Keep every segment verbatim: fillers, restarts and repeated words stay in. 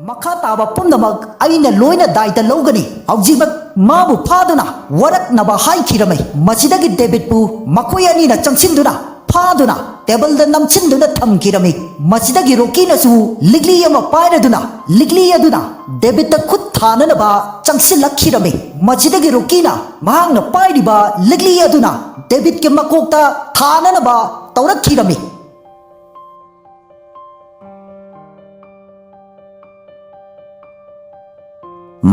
ꯃꯈꯥ ꯇꯥꯕ ꯄꯨꯝꯅꯃꯛ ꯑꯩꯅ ꯂꯣꯏꯅ ꯗꯥꯏꯇ ꯂꯧꯒꯅꯤ꯫ ꯍꯧꯖꯤꯛꯃꯛ ꯃꯥꯕꯨ ꯐꯥꯗꯨꯅ ꯋꯥꯔꯛꯅꯕ ꯍꯥꯏꯈꯤꯔꯝꯃꯤ꯫ ꯃꯁꯤꯗꯒꯤ ꯗꯦꯕꯤꯠꯄꯨ ꯃꯈꯣꯏ ꯑꯅꯤꯅ ꯆꯪꯁꯤꯟꯗꯨꯅ ꯐꯥꯗꯨꯅ ꯇꯦꯕꯜꯗ ꯅꯝꯁꯤꯟꯗꯨꯅ ꯊꯝꯈꯤꯔꯝꯃꯤ꯫ ꯃꯁꯤꯗꯒꯤ ꯔꯣꯀꯤꯅꯁꯨ ꯂꯤꯛꯂꯤ ꯑꯃ ꯄꯥꯏꯔꯗꯨꯅ ꯂꯤꯛꯂꯤ ꯑꯗꯨꯅ ꯗꯦꯕꯤꯠꯇ ꯈꯨꯠ ꯊꯥꯅꯅꯕ ꯆꯪꯁꯤꯜꯂꯛꯈꯤꯔꯝꯃꯤ꯫ ꯃꯁꯤꯗꯒꯤ ꯔꯣꯀꯤꯅ ꯃꯍꯥꯛꯅ ꯄꯥꯏꯔꯤꯕ ꯂꯤꯛꯂꯤ ꯑꯗꯨꯅ ꯗꯦꯕꯤꯠꯀꯤ ꯃꯀꯣꯛꯇ ꯊꯥꯅꯅꯕ ꯇꯧꯔꯛꯈꯤꯔꯝꯃꯤ꯫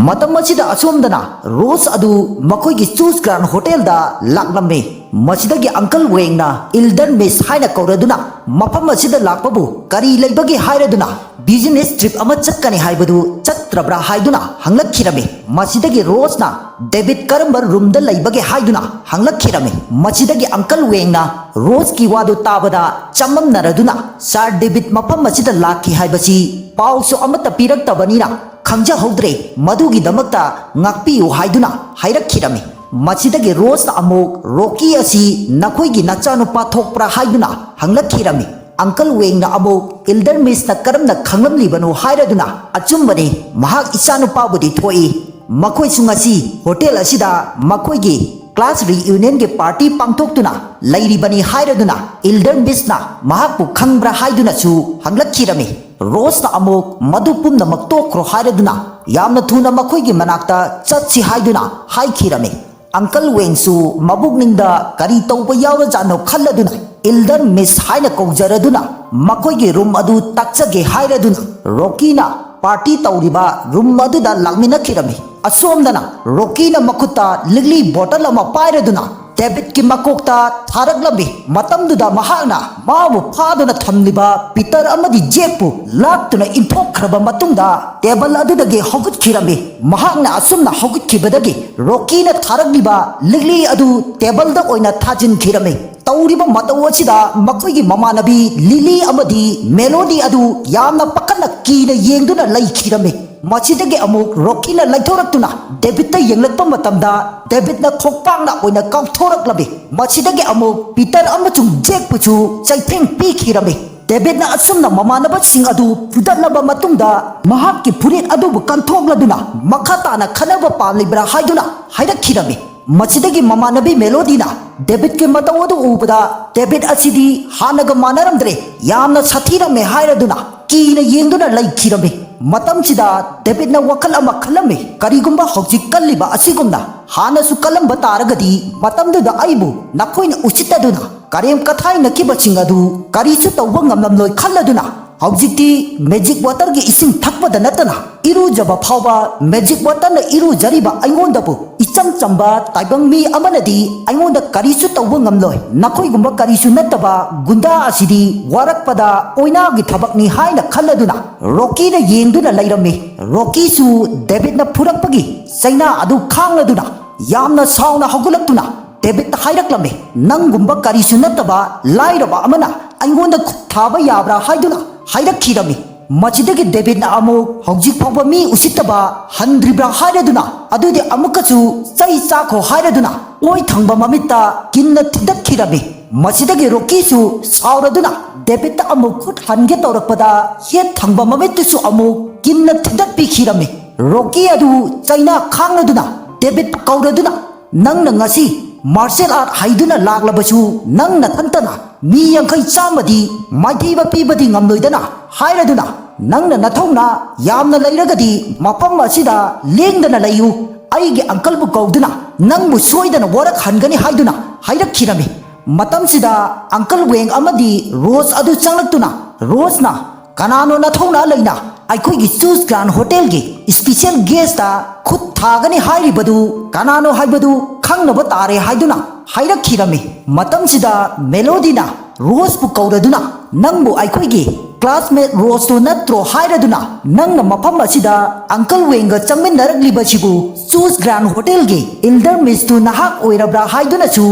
ꯃꯇꯝ ꯑꯁꯤꯗ ꯑꯁꯣꯝꯗꯅ ꯔꯣꯁ ꯑꯗꯨ ꯃꯈꯣꯏꯒꯤ ꯆꯨꯁ ꯒ꯭ꯔꯥꯟ ꯍꯣꯇꯦꯜꯗ ꯂꯥꯛꯂꯝꯃꯤ꯫ ꯃꯁꯤꯗꯒꯤ ꯑꯪꯀꯜ ꯋꯦꯡꯅ ꯏꯜꯗꯔ ꯃꯤꯁ ꯍꯥꯏꯅ ꯀꯧꯔꯗꯨꯅ ꯃꯐꯝ ꯑꯁꯤꯗ ꯂꯥꯛꯄꯕꯨ ꯀꯔꯤ ꯂꯩꯕꯒꯦ ꯍꯥꯏꯔꯗꯨꯅ ꯕꯤꯖꯤꯅꯦꯁ ꯇ꯭ꯔꯤꯞ ꯑꯃ ꯆꯠꯀꯅꯤ ꯍꯥꯏꯕꯗꯨ ꯆꯠꯇ꯭ꯔꯕ꯭ꯔꯥ ꯍꯥꯏꯗꯨꯅ ꯍꯪꯂꯛꯈꯤꯔꯝꯃꯤ꯫ ꯃꯁꯤꯗꯒꯤ ꯔꯣꯁꯅ ꯗꯦꯕꯤꯠ ꯀꯔꯝꯕ ꯔꯨꯝꯗ ꯂꯩꯕꯒꯦ ꯍꯥꯏꯗꯨꯅ ꯍꯪꯂꯛꯈꯤꯔꯝꯃꯤ꯫ ꯃꯁꯤꯗꯒꯤ ꯑꯪꯀꯜ ꯋꯦꯡꯅ ꯔꯣꯁꯀꯤ ꯋꯥꯗꯨ ꯇꯥꯕꯗ ꯆꯃꯝꯅꯔꯗꯨꯅ ꯁꯥꯔ ꯗꯦꯕꯤꯠ ꯃꯐꯝ ꯑꯁꯤꯗ ꯂꯥꯛꯈꯤ ꯍꯥꯏꯕꯁꯤ ꯄꯥꯎꯁꯨ ꯑꯃꯠꯇ ꯄꯤꯔꯛꯇꯕꯅꯤꯅ ꯈꯪꯖꯍꯧꯗ꯭ꯔꯦ, ꯃꯗꯨꯒꯤꯗꯃꯛꯇ ꯉꯥꯛꯄꯤꯌꯨ ꯍꯥꯏꯗꯨꯅ ꯍꯥꯏꯔꯛꯈꯤꯔꯝꯃꯤ꯫ ꯃꯁꯤꯗꯒꯤ ꯔꯣꯁꯅ ꯑꯃꯨꯛ ꯔꯣꯀꯤ ꯑꯁꯤ ꯅꯈꯣꯏꯒꯤ ꯅꯆꯥꯅꯨꯄꯥ ꯊꯣꯛꯄ꯭ꯔꯥ ꯍꯥꯏꯗꯨꯅ ꯍꯪꯂꯛꯈꯤꯔꯝꯃꯤ꯫ ꯑꯪꯀꯜ ꯋꯦꯡꯅ ꯑꯃꯨꯛ ꯏꯜꯗꯔ ꯃꯤꯁꯅ ꯀꯔꯝꯅ ꯈꯪꯂꯝꯂꯤꯕꯅꯣ ꯍꯥꯏꯔꯗꯨꯅ ꯑꯆꯨꯝꯕꯅꯤ, ꯃꯍꯥꯛ ꯏꯆꯥꯅꯨꯄꯥꯕꯨꯗꯤ ꯊꯣꯛꯏ꯫ ꯃꯈꯣꯏꯁꯨ ꯉꯁꯤ ꯍꯣꯇꯦꯜ ꯑꯁꯤꯗ ꯃꯈꯣꯏꯒꯤ ꯀ꯭ꯂꯥꯁ ꯔꯤꯌꯨꯅꯤꯌꯟꯒꯤ ꯄꯥꯔꯇꯤ ꯄꯥꯡꯊꯣꯛꯇꯨꯅ ꯂꯩꯔꯤꯕꯅꯤ ꯍꯥꯏꯔꯗꯨꯅ ꯏꯜꯗꯔ ꯃꯤꯁꯅ ꯃꯍꯥꯛꯄꯨ ꯈꯪꯕ꯭ꯔꯥ ꯍꯥꯏꯗꯨꯅꯁꯨ ꯍꯪꯂꯛꯈꯤꯔꯝꯃꯤ꯫ ꯔꯣꯁꯅ ꯑꯃꯨꯛ ꯃꯗꯨ ꯄꯨꯝꯅꯃꯛ ꯇꯣꯛꯈ꯭ꯔꯣ ꯍꯥꯏꯔꯗꯨꯅ ꯌꯥꯝꯅ ꯊꯨꯅ ꯃꯈꯣꯏꯒꯤ ꯃꯅꯥꯛꯇ ꯆꯠꯁꯤ ꯍꯥꯏꯗꯨꯅ ꯍꯥꯏꯈꯤꯔꯝꯃꯤ꯫ ꯑꯪꯀꯜ ꯋꯦꯡꯁꯨ ꯃꯕꯨꯛꯅꯤꯡꯗ ꯀꯔꯤ ꯇꯧꯕ ꯌꯥꯎꯔꯖꯥꯠꯅꯣ ꯈꯜꯂꯗꯨꯅ ꯏꯜꯗꯔ ꯃꯤꯁ ꯍꯥꯏꯅ ꯀꯧꯖꯔꯗꯨꯅ ꯃꯈꯣꯏꯒꯤ ꯔꯨꯝ ꯑꯗꯨ ꯇꯥꯛꯆꯒꯦ ꯍꯥꯏꯔꯗꯨꯅ ꯔꯣꯀꯤꯅ ꯄꯥꯔꯇꯤ ꯇꯧꯔꯤꯕ ꯔꯨꯝ ꯑꯗꯨꯗ ꯂꯥꯛꯃꯤꯟꯅꯈꯤꯔꯝꯃꯤ꯫ ꯑꯁꯣꯝꯗꯅ ꯔꯣꯀꯤꯅ ꯃꯈꯨꯠꯇ ꯂꯤꯛꯂꯤ ꯕꯣꯇꯜ ꯑꯃ ꯄꯥꯏꯔꯗꯨꯅ ꯗꯦꯕꯤꯠꯀꯤ ꯃꯀꯣꯛꯇ ꯊꯥꯔꯛꯂꯝꯃꯤ꯫ ꯃꯇꯝꯗꯨꯗ ꯃꯍꯥꯛꯅ ꯃꯥꯕꯨ ꯐꯥꯗꯨꯅ ꯊꯝꯂꯤꯕ ꯄꯤꯇꯔ ꯑꯃꯗꯤ ꯖꯦꯛꯄꯨ ꯂꯥꯛꯇꯨꯅ ꯏꯟꯊꯣꯛꯈ꯭ꯔꯕ ꯃꯇꯨꯡꯗ ꯇꯦꯕꯜ ꯑꯗꯨꯗꯒꯤ ꯍꯧꯒꯠꯈꯤꯔꯝꯃꯤ꯫ ꯃꯍꯥꯛꯅ ꯑꯁꯨꯝꯅ ꯍꯧꯒꯠꯈꯤꯕꯗꯒꯤ ꯔꯣꯀꯤꯅ ꯊꯥꯔꯛꯂꯤꯕ ꯂꯤꯛꯂꯤ ꯑꯗꯨ ꯇꯦꯕꯜꯗ ꯑꯣꯏꯅ ꯊꯥꯖꯤꯟꯈꯤꯔꯝꯃꯤ꯫ ꯇꯧꯔꯤꯕ ꯃꯇꯧ ꯑꯁꯤꯗ ꯃꯈꯣꯏꯒꯤ ꯃꯃꯥꯟꯅꯕꯤ ꯂꯤꯂꯤ ꯑꯃꯗꯤ ꯃꯦꯂꯣꯗꯤ ꯑꯗꯨ ꯌꯥꯝꯅ ꯄꯥꯈꯠꯅ ꯀꯤꯅ ꯌꯦꯡꯗꯨꯅ ꯂꯩꯈꯤꯔꯝꯃꯤ꯫ ꯃꯁꯤꯗꯒꯤ ꯑꯃꯨꯛ ꯔꯣꯀꯤꯅ ꯂꯩꯊꯣꯔꯛꯇꯨꯅ ꯗꯦꯕꯤꯠꯇ ꯌꯦꯡꯂꯛꯄ ꯃꯇꯝꯗ ꯗꯦꯕꯤꯠꯅ ꯈꯣꯡꯄꯥꯛꯅ ꯑꯣꯏꯅ ꯀꯥꯎꯊꯣꯔꯛꯂꯝꯃꯤ꯫ ꯃꯁꯤꯗꯒꯤ ꯑꯃꯨꯛ ꯄꯤꯇꯔ ꯑꯃꯁꯨꯡ ꯖꯦꯛꯄꯨꯁꯨ ꯆꯩꯊꯦꯡ ꯄꯤꯈꯤꯔꯝꯃꯤ꯫ ꯗꯦꯕꯤꯠꯅ ꯑꯁꯨꯝꯅ ꯃꯃꯥꯟꯅꯕꯁꯤꯡ ꯑꯗꯨ ꯐꯨꯗꯠꯂꯕ ꯃꯇꯨꯡꯗ, ꯃꯍꯥꯛꯀꯤ ꯐꯨꯔꯤꯠ ꯑꯗꯨꯕꯨ ꯀꯟꯊꯣꯛꯂꯗꯨꯅ ꯃꯈꯥ ꯇꯥꯅ ꯈꯟꯅꯕ ꯄꯥꯝꯂꯤꯕ꯭ꯔꯥ ꯍꯥꯏꯗꯨꯅ ꯍꯥꯏꯔꯛꯈꯤꯔꯝꯃꯤ꯫ ꯃꯁꯤꯗꯒꯤ ꯃꯃꯥꯟꯅꯕꯤ ꯃꯦꯂꯣꯗꯤꯅ ꯗꯦꯕꯤꯠꯀꯤ ꯃꯇꯧ ꯑꯗꯨ ꯎꯕꯗ, ꯗꯦꯕꯤꯠ ꯑꯁꯤꯗꯤ ꯍꯥꯟꯅꯒ ꯃꯥꯟꯅꯔꯝꯗ꯭ꯔꯦ, ꯌꯥꯝꯅ ꯁꯥꯊꯤꯔꯝꯃꯦ ꯍꯥꯏꯔꯗꯨꯅ ꯀꯤꯅ ꯌꯦꯡꯗꯨꯅ ꯂꯩꯈꯤꯔꯝꯃꯤ꯫ ꯃꯇꯝꯁꯤꯗ ꯗꯦꯕꯤꯠꯅ ꯋꯥꯈꯜ ꯑꯃ ꯈꯜꯂꯝꯃꯤ, "ꯀꯔꯤꯒꯨꯝꯕ ꯍꯧꯖꯤꯛ ꯀꯜꯂꯤꯕ ꯑꯁꯤꯒꯨꯝꯅ ꯍꯥꯟꯅꯁꯨ ꯀꯜꯂꯝꯕ ꯇꯥꯔꯒꯗꯤ, ꯃꯇꯝꯗꯨꯗ ꯑꯩꯕꯨ ꯅꯈꯣꯏꯅ ꯎꯁꯤꯠꯇꯗꯨꯅ ꯀꯔꯦꯝ ꯀꯊꯥꯏꯅꯈꯤꯕꯁꯤꯡ ꯑꯗꯨ ꯀꯔꯤꯁꯨ ꯇꯧꯕ ꯉꯝꯂꯝꯂꯣꯏ" ꯈꯜꯂꯗꯨꯅ, ꯍꯧꯖꯤꯛꯇꯤ ꯃꯦꯖꯤꯛ ꯋꯥꯇꯔꯒꯤ ꯏꯁꯤꯡ ꯊꯛꯄꯗ ꯅꯠꯇꯅ ꯏꯔꯨꯖꯕ ꯐꯥꯎꯕ ꯃꯦꯖꯤꯛ ꯋꯥꯇꯔꯅ ꯏꯔꯨꯖꯔꯤꯕ ꯑꯩꯉꯣꯟꯗꯕꯨ ꯏꯆꯝ ꯆꯝꯕ ꯇꯥꯏꯕꯪ ꯃꯤ ꯑꯃꯅꯗꯤ ꯑꯩꯉꯣꯟꯗ ꯀꯔꯤꯁꯨ ꯇꯧꯕ ꯉꯝꯂꯣꯏ꯫ ꯅꯈꯣꯏꯒꯨꯝꯕ ꯀꯔꯤꯁꯨ ꯅꯠꯇꯕ ꯒꯨꯟꯗꯥ ꯑꯁꯤꯗꯤ ꯋꯥꯔꯛꯄꯗ ꯑꯣꯏꯅꯥꯒꯤ ꯊꯕꯛꯅꯤ ꯍꯥꯏꯅ ꯈꯜꯂꯗꯨꯅ ꯔꯣꯀꯤꯗ ꯌꯦꯡꯗꯨꯅ ꯂꯩꯔꯝꯃꯤ꯫ ꯔꯣꯀꯤꯁꯨ ꯗꯦꯕꯤꯠꯅ ꯐꯨꯔꯛꯄꯒꯤ ꯆꯩꯅꯥ ꯑꯗꯨ ꯈꯥꯡꯂꯗꯨꯅ ꯌꯥꯝꯅ ꯁꯥꯎꯅ ꯍꯧꯒꯠꯂꯛꯇꯨꯅ ꯗꯦꯕꯤꯠꯇ ꯍꯥꯏꯔꯛꯂꯝꯃꯤ, "ꯅꯪꯒꯨꯝꯕ ꯀꯔꯤꯁꯨ ꯅꯠꯇꯕ ꯂꯥꯏꯔꯕ ꯑꯃꯅ ꯑꯩꯉꯣꯟꯗ ꯈꯨꯠ ꯊꯥꯕ ꯌꯥꯕ꯭ꯔꯥ?" ꯍꯥꯏꯗꯨꯅ ꯍꯥꯏꯔꯛꯈꯤꯔꯝꯃꯤ꯫ ꯃꯁꯤꯗꯒꯤ ꯗꯦꯕꯤꯠꯅ ꯑꯃꯨꯛ, "ꯍꯧꯖꯤꯛ ꯐꯥꯎꯕ ꯃꯤ ꯎꯁꯤꯠꯇꯕ ꯍꯟꯗ꯭ꯔꯤꯕ꯭ꯔꯥ ꯍꯥꯏꯔꯗꯨꯅ, ꯑꯗꯨꯗꯤ ꯑꯃꯨꯛꯀꯁꯨ ꯆꯩ ꯆꯥꯈꯣ" ꯍꯥꯏꯔꯗꯨꯅ ꯑꯣꯏ ꯊꯪꯕ ꯃꯃꯤꯠꯇ ꯀꯤꯟꯅ ꯊꯤꯟꯗꯠꯈꯤꯔꯝꯃꯤ꯫ ꯃꯁꯤꯗꯒꯤ ꯔꯣꯀꯤꯁꯨ ꯁꯥꯎꯔꯗꯨꯅ ꯗꯦꯕꯤꯠꯇ ꯑꯃꯨꯛ ꯈꯨꯠ ꯍꯟꯒꯦ ꯇꯧꯔꯛꯄꯗ, ꯌꯦꯠ ꯊꯪꯕ ꯃꯃꯤꯠꯇꯨꯁꯨ ꯑꯃꯨꯛ ꯀꯤꯟꯅ ꯊꯤꯟꯗꯠꯄꯤꯈꯤꯔꯝꯃꯤ꯫ ꯔꯣꯀꯤ ꯑꯗꯨ ꯆꯩꯅꯥ ꯈꯥꯡꯂꯗꯨꯅ ꯗꯦꯕꯤꯠ ꯀꯧꯔꯗꯨꯅ, "ꯅꯪꯅ ꯉꯁꯤ ꯃꯥꯔꯁꯦꯜ ꯑꯥꯔꯠ ꯍꯩꯗꯨꯅ ꯂꯥꯛꯂꯕꯁꯨ, ꯅꯪ ꯅꯊꯟꯇꯅ ꯃꯤ ꯌꯥꯡꯈꯩ ꯆꯥꯝꯃꯗꯤ ꯃꯥꯏꯊꯤꯕ ꯄꯤꯕꯗꯤ ꯉꯝꯂꯣꯏꯗꯅ" ꯍꯥꯏꯔꯗꯨꯅ, "ꯅꯪꯅ ꯅꯊꯧꯅ ꯌꯥꯝꯅ ꯂꯩꯔꯒꯗꯤ ꯃꯐꯝ ꯑꯁꯤꯗ ꯂꯦꯡꯗꯅ ꯂꯩꯌꯨ, ꯑꯩꯒꯤ ꯑꯪꯀꯜꯕꯨ ꯀꯧꯗꯨꯅ ꯅꯪꯕꯨ ꯁꯣꯏꯗꯅ ꯋꯥꯔꯛꯍꯟꯒꯅꯤ" ꯍꯥꯏꯗꯨꯅ ꯍꯥꯏꯔꯛꯈꯤꯔꯝꯃꯤ꯫ ꯃꯇꯝꯁꯤꯗ ꯑꯪꯀꯜ ꯋꯦꯡ ꯑꯃꯗꯤ ꯔꯣꯁ ꯑꯗꯨ ꯆꯪꯂꯛꯇꯨꯅ, ꯔꯣꯁꯅ, "ꯀꯅꯥꯅꯣ ꯅꯊꯧꯅꯥ ꯂꯩꯅ ꯑꯩꯈꯣꯏꯒꯤ ꯆꯨꯁ ꯒ꯭ꯔꯥꯟ ꯍꯣꯇꯦꯜꯒꯤ ꯏꯁꯄꯤꯁꯦꯜ ꯒꯦꯁꯇ ꯈꯨꯠ ꯊꯥꯒꯅꯤ ꯍꯥꯏꯔꯤꯕꯗꯨ ꯀꯅꯥꯅꯣ ꯍꯥꯏꯕꯗꯨ ꯈꯪꯅꯕ ꯇꯥꯔꯦ" ꯍꯥꯏꯗꯨꯅ ꯍꯥꯏꯔꯛꯈꯤꯔꯝꯃꯤ꯫ ꯃꯇꯝꯁꯤꯗ ꯃꯦꯂꯣꯗꯤꯅ ꯔꯣꯁꯄꯨ ꯀꯧꯔꯗꯨꯅ, "ꯅꯪꯕꯨ ꯑꯩꯈꯣꯏꯒꯤ ꯀ꯭ꯂꯥꯁꯃꯦꯠ ꯔꯣꯁꯇꯣ ꯅꯠꯇ꯭ꯔꯣ?" ꯍꯥꯏꯔꯗꯨꯅ, "ꯅꯪꯅ ꯃꯐꯝ ꯑꯁꯤꯗ ꯑꯪꯀꯜ ꯋꯦꯡꯒ ꯆꯪꯃꯤꯟꯅꯔꯛꯂꯤꯕꯁꯤꯕꯨ ꯆꯨꯁ ꯒ꯭ꯔꯥꯟ ꯍꯣꯇꯦꯜꯒꯤ ꯏꯜꯗꯔ ꯃꯤꯁꯇꯨ ꯅꯍꯥꯛ ꯑꯣꯏꯔꯕ꯭ꯔꯥ?" ꯍꯥꯏꯗꯨꯅꯁꯨ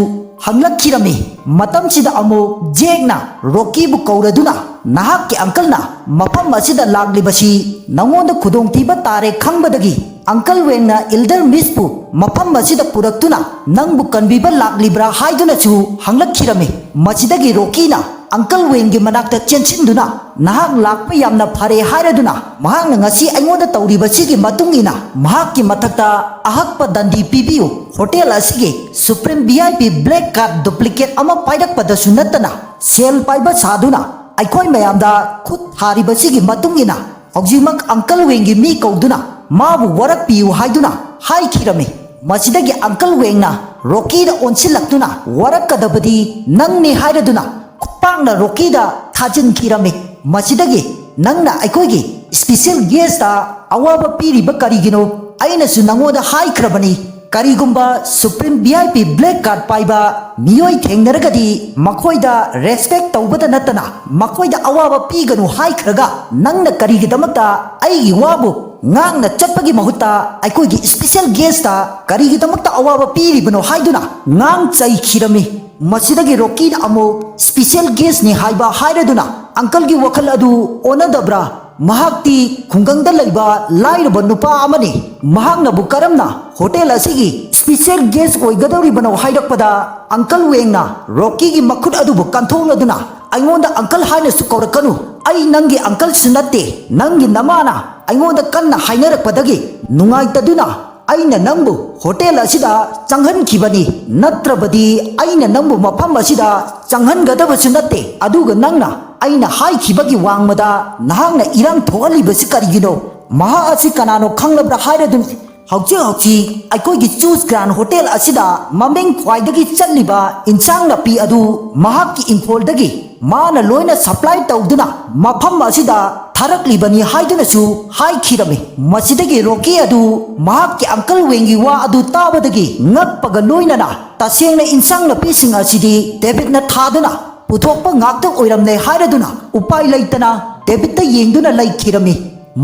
ꯍꯪꯂꯛꯈꯤꯔꯝꯃꯤ꯫ ꯃꯇꯝꯁꯤꯗ ꯑꯃꯨꯛ ꯖꯦꯛꯅ ꯔꯣꯀꯤꯕꯨ ꯀꯧꯔꯗꯨꯅ, "ꯅꯍꯥꯛꯀꯤ ꯑꯪꯀꯜꯅ ꯃꯐꯝ ꯑꯁꯤꯗ ꯂꯥꯛꯂꯤꯕꯁꯤ ꯅꯉꯣꯟꯗ ꯈꯨꯗꯣꯡꯊꯤꯕ ꯇꯥꯔꯦ ꯈꯪꯕꯗꯒꯤ, ꯑꯪꯀꯜ ꯋꯦꯡꯅ ꯏꯜꯗꯔ ꯃꯤꯁꯄꯨ ꯃꯐꯝ ꯑꯁꯤꯗ ꯄꯨꯔꯛꯇꯨꯅ ꯅꯪꯕꯨ ꯀꯟꯕꯤꯕ ꯂꯥꯛꯂꯤꯕ꯭ꯔꯥ?" ꯍꯥꯏꯗꯨꯅꯁꯨ ꯍꯪꯂꯛꯈꯤꯔꯝꯃꯤ꯫ ꯃꯁꯤꯗꯒꯤ ꯔꯣꯀꯤꯅ, ꯑꯪꯀꯜ ꯋꯦꯡꯒꯤ ꯃꯅꯥꯛꯇ ꯆꯦꯟꯁꯤꯟꯗꯨꯅ, "ꯅꯍꯥꯛ ꯂꯥꯛꯄ ꯌꯥꯝꯅ ꯐꯔꯦ" ꯍꯥꯏꯔꯗꯨꯅ, ꯃꯍꯥꯛꯅ ꯉꯁꯤ ꯑꯩꯉꯣꯟꯗ ꯇꯧꯔꯤꯕꯁꯤꯒꯤ ꯃꯇꯨꯡ ꯏꯟꯅ ꯃꯍꯥꯛꯀꯤ ꯃꯊꯛꯇ ꯑꯍꯛꯄ ꯗꯟꯗꯤ ꯄꯤꯕꯤꯌꯨ꯫ ꯍꯣꯇꯦꯜ ꯑꯁꯤꯒꯤ Supreme V I P black card duplicate ꯑꯃ ꯄꯥꯏꯔꯛꯄꯗꯁꯨ ꯅꯠꯇꯅ, ꯁꯦꯜ ꯄꯥꯏꯕ ꯁꯥꯗꯨꯅ ꯑꯩꯈꯣꯏ ꯃꯌꯥꯝꯗ ꯈꯨꯠ ꯊꯥꯔꯤꯕꯁꯤꯒꯤ ꯃꯇꯨꯡ ꯏꯟꯅ, ꯍꯧꯖꯤꯛꯃꯛ ꯑꯪꯀꯜ ꯋꯦꯡꯒꯤ ꯃꯤ ꯀꯧꯗꯨꯅ ꯃꯥꯕꯨ ꯋꯥꯔꯛꯄꯤꯌꯨ ꯍꯥꯏꯗꯨꯅ ꯍꯥꯏꯈꯤꯔꯝꯃꯤ꯫ ꯃꯁꯤꯗꯒꯤ ꯑꯪꯀꯜ ꯋꯦꯡꯅ ꯔꯣꯀꯤꯗ ꯑꯣꯟꯁꯤꯜꯂꯛꯇꯨꯅ, "ꯋꯥꯔꯛꯀꯗꯕꯗꯤ ꯅꯪꯅꯤ" ꯍꯥꯏꯔꯗꯨꯅ ꯈꯨꯄꯥꯛꯅ ꯔꯣꯀꯤꯗ ꯊꯥꯖꯤꯟꯈꯤꯔꯝꯃꯤ꯫ ꯃꯁꯤꯗꯒꯤ, "ꯅꯪꯅ ꯑꯩꯈꯣꯏꯒꯤ special guestꯇ ꯑꯋꯥꯕ ꯄꯤꯔꯤꯕ ꯀꯔꯤꯒꯤꯅꯣ? ꯑꯩꯅꯁꯨ ꯅꯉꯣꯟꯗ ꯍꯥꯏꯈ꯭ꯔꯕꯅꯤ, ꯀꯔꯤꯒꯨꯝꯕ Supreme V I P black card ꯄꯥꯏꯕ ꯃꯤꯑꯣꯏ ꯊꯦꯡꯅꯔꯒꯗꯤ ꯃꯈꯣꯏꯗ respect ꯇꯧꯕꯗ ꯅꯠꯇꯅ ꯃꯈꯣꯏꯗ ꯑꯋꯥꯕ ꯄꯤꯒꯅꯨ ꯍꯥꯏꯈ꯭ꯔꯒ, ꯅꯪꯅ ꯀꯔꯤꯒꯤꯗꯃꯛꯇ ꯑꯩꯒꯤ ꯋꯥꯕꯨ ꯉꯥꯛꯅ ꯆꯠꯄꯒꯤ ꯃꯍꯨꯠꯇ ꯑꯩꯈꯣꯏꯒꯤ special guestꯇ ꯀꯔꯤꯒꯤꯗꯃꯛꯇ ꯑꯋꯥꯕ ꯄꯤꯔꯤꯕꯅꯣ?" ꯍꯥꯏꯗꯨꯅ ꯉꯥꯡ ꯆꯩꯈꯤꯔꯝꯃꯤ꯫ ꯃꯁꯤꯗꯒꯤ ꯔꯣꯀꯤꯅ ꯑꯃꯨꯛ, "Special guestꯅꯤ ꯍꯥꯏꯕ ꯍꯥꯏꯔꯗꯨꯅ ꯑꯪꯀꯜꯒꯤ ꯋꯥꯈꯜ ꯑꯗꯨ ꯑꯣꯟꯅꯗꯕ꯭ꯔꯥ? ꯃꯍꯥꯛꯇꯤ ꯈꯨꯡꯒꯪꯗ ꯂꯩꯕ ꯂꯥꯏꯔꯕ ꯅꯨꯄꯥ ꯑꯃꯅꯤ꯫ ꯃꯍꯥꯛꯅꯕꯨ ꯀꯔꯝꯅ ꯍꯣꯇꯦꯜ ꯑꯁꯤꯒꯤ special guest ꯑꯣꯏꯒꯗꯧꯔꯤꯕꯅꯣ?" ꯍꯥꯏꯔꯛꯄꯗ, ꯑꯪꯀꯜ ꯋꯦꯡꯅ ꯔꯣꯀꯤꯒꯤ ꯃꯈꯨꯠ ꯑꯗꯨꯕꯨ ꯀꯟꯊꯣꯛꯂꯗꯨꯅ, "ꯑꯩꯉꯣꯟꯗ ꯑꯪꯀꯜ ꯍꯥꯏꯅꯁꯨ ꯀꯧꯔꯛꯀꯅꯨ꯫ ꯑꯩ ꯅꯪꯒꯤ ꯑꯪꯀꯜꯁꯨ ꯅꯠꯇꯦ꯫ ꯅꯪꯒꯤ ꯅꯃꯥꯅ ꯑꯩꯉꯣꯟꯗ ꯀꯟꯅ ꯍꯥꯏꯅꯔꯛꯄꯗꯒꯤ ꯅꯨꯡꯉꯥꯏꯇꯗꯨꯅ ꯑꯩꯅ ꯅꯪꯕꯨ ꯍꯣꯇꯦꯜ ꯑꯁꯤꯗ ꯆꯪꯍꯟꯈꯤꯕꯅꯤ꯫ ꯅꯠꯇ꯭ꯔꯕꯗꯤ ꯑꯩꯅ ꯅꯪꯕꯨ ꯃꯐꯝ ꯑꯁꯤꯗ ꯆꯪꯍꯟꯒꯗꯕꯁꯨ ꯅꯠꯇꯦ꯫ ꯑꯗꯨꯒ ꯅꯪꯅ ꯑꯩꯅ ꯍꯥꯏꯈꯤꯕꯒꯤ ꯋꯥꯡꯃꯗ ꯅꯍꯥꯛꯅ ꯏꯔꯥꯡ ꯊꯣꯛꯍꯜꯂꯤꯕꯁꯤ ꯀꯔꯤꯒꯤꯅꯣ? ꯃꯍꯥꯛ ꯑꯁꯤ ꯀꯅꯥꯅꯣ ꯈꯪꯂꯕ꯭ꯔꯥ?" ꯍꯥꯏꯔꯗꯨꯅ, ꯍꯧꯖꯤꯛ ꯍꯧꯖꯤꯛ ꯑꯩꯈꯣꯏꯒꯤ ꯆꯨꯁ ꯒ꯭ꯔꯥꯟ ꯍꯣꯇꯦꯜ ꯑꯁꯤꯗ ꯃꯃꯤꯡ ꯈ꯭ꯋꯥꯏꯗꯒꯤ ꯆꯠꯂꯤꯕ ꯏꯟꯁꯥꯡ ꯅꯥꯄꯤ ꯑꯗꯨ ꯃꯍꯥꯛꯀꯤ ꯏꯪꯈꯣꯜꯗꯒꯤ ꯃꯥꯅ ꯂꯣꯏꯅ supply ꯇꯧꯗꯨꯅ ꯃꯐꯝ ꯑꯁꯤꯗ ꯊꯥꯔꯛꯂꯤꯕꯅꯤ ꯍꯥꯏꯗꯨꯅꯁꯨ ꯍꯥꯏꯈꯤꯔꯝꯃꯤ꯫ ꯃꯁꯤꯗꯒꯤ ꯔꯣꯀꯤ ꯑꯗꯨ ꯃꯍꯥꯛꯀꯤ ꯑꯪꯀꯜ ꯋꯦꯡꯒꯤ ꯋꯥ ꯑꯗꯨ ꯇꯥꯕꯗꯒꯤ ꯉꯛꯄꯒ ꯂꯣꯏꯅꯅ, ꯇꯁꯦꯡꯅ ꯏꯟꯁꯥꯡ ꯅꯥꯄꯤꯁꯤꯡ ꯑꯁꯤꯗꯤ ꯗꯦꯕꯤꯠꯅ ꯊꯥꯗꯨꯅ ꯄꯨꯊꯣꯛꯄ ꯉꯥꯛꯇ ꯑꯣꯏꯔꯝꯂꯦ ꯍꯥꯏꯔꯗꯨꯅ ꯎꯄꯥꯏ ꯂꯩꯇꯅ ꯗꯦꯕꯤꯠꯇ ꯌꯦꯡꯗꯨꯅ ꯂꯩꯈꯤꯔꯝꯃꯤ꯫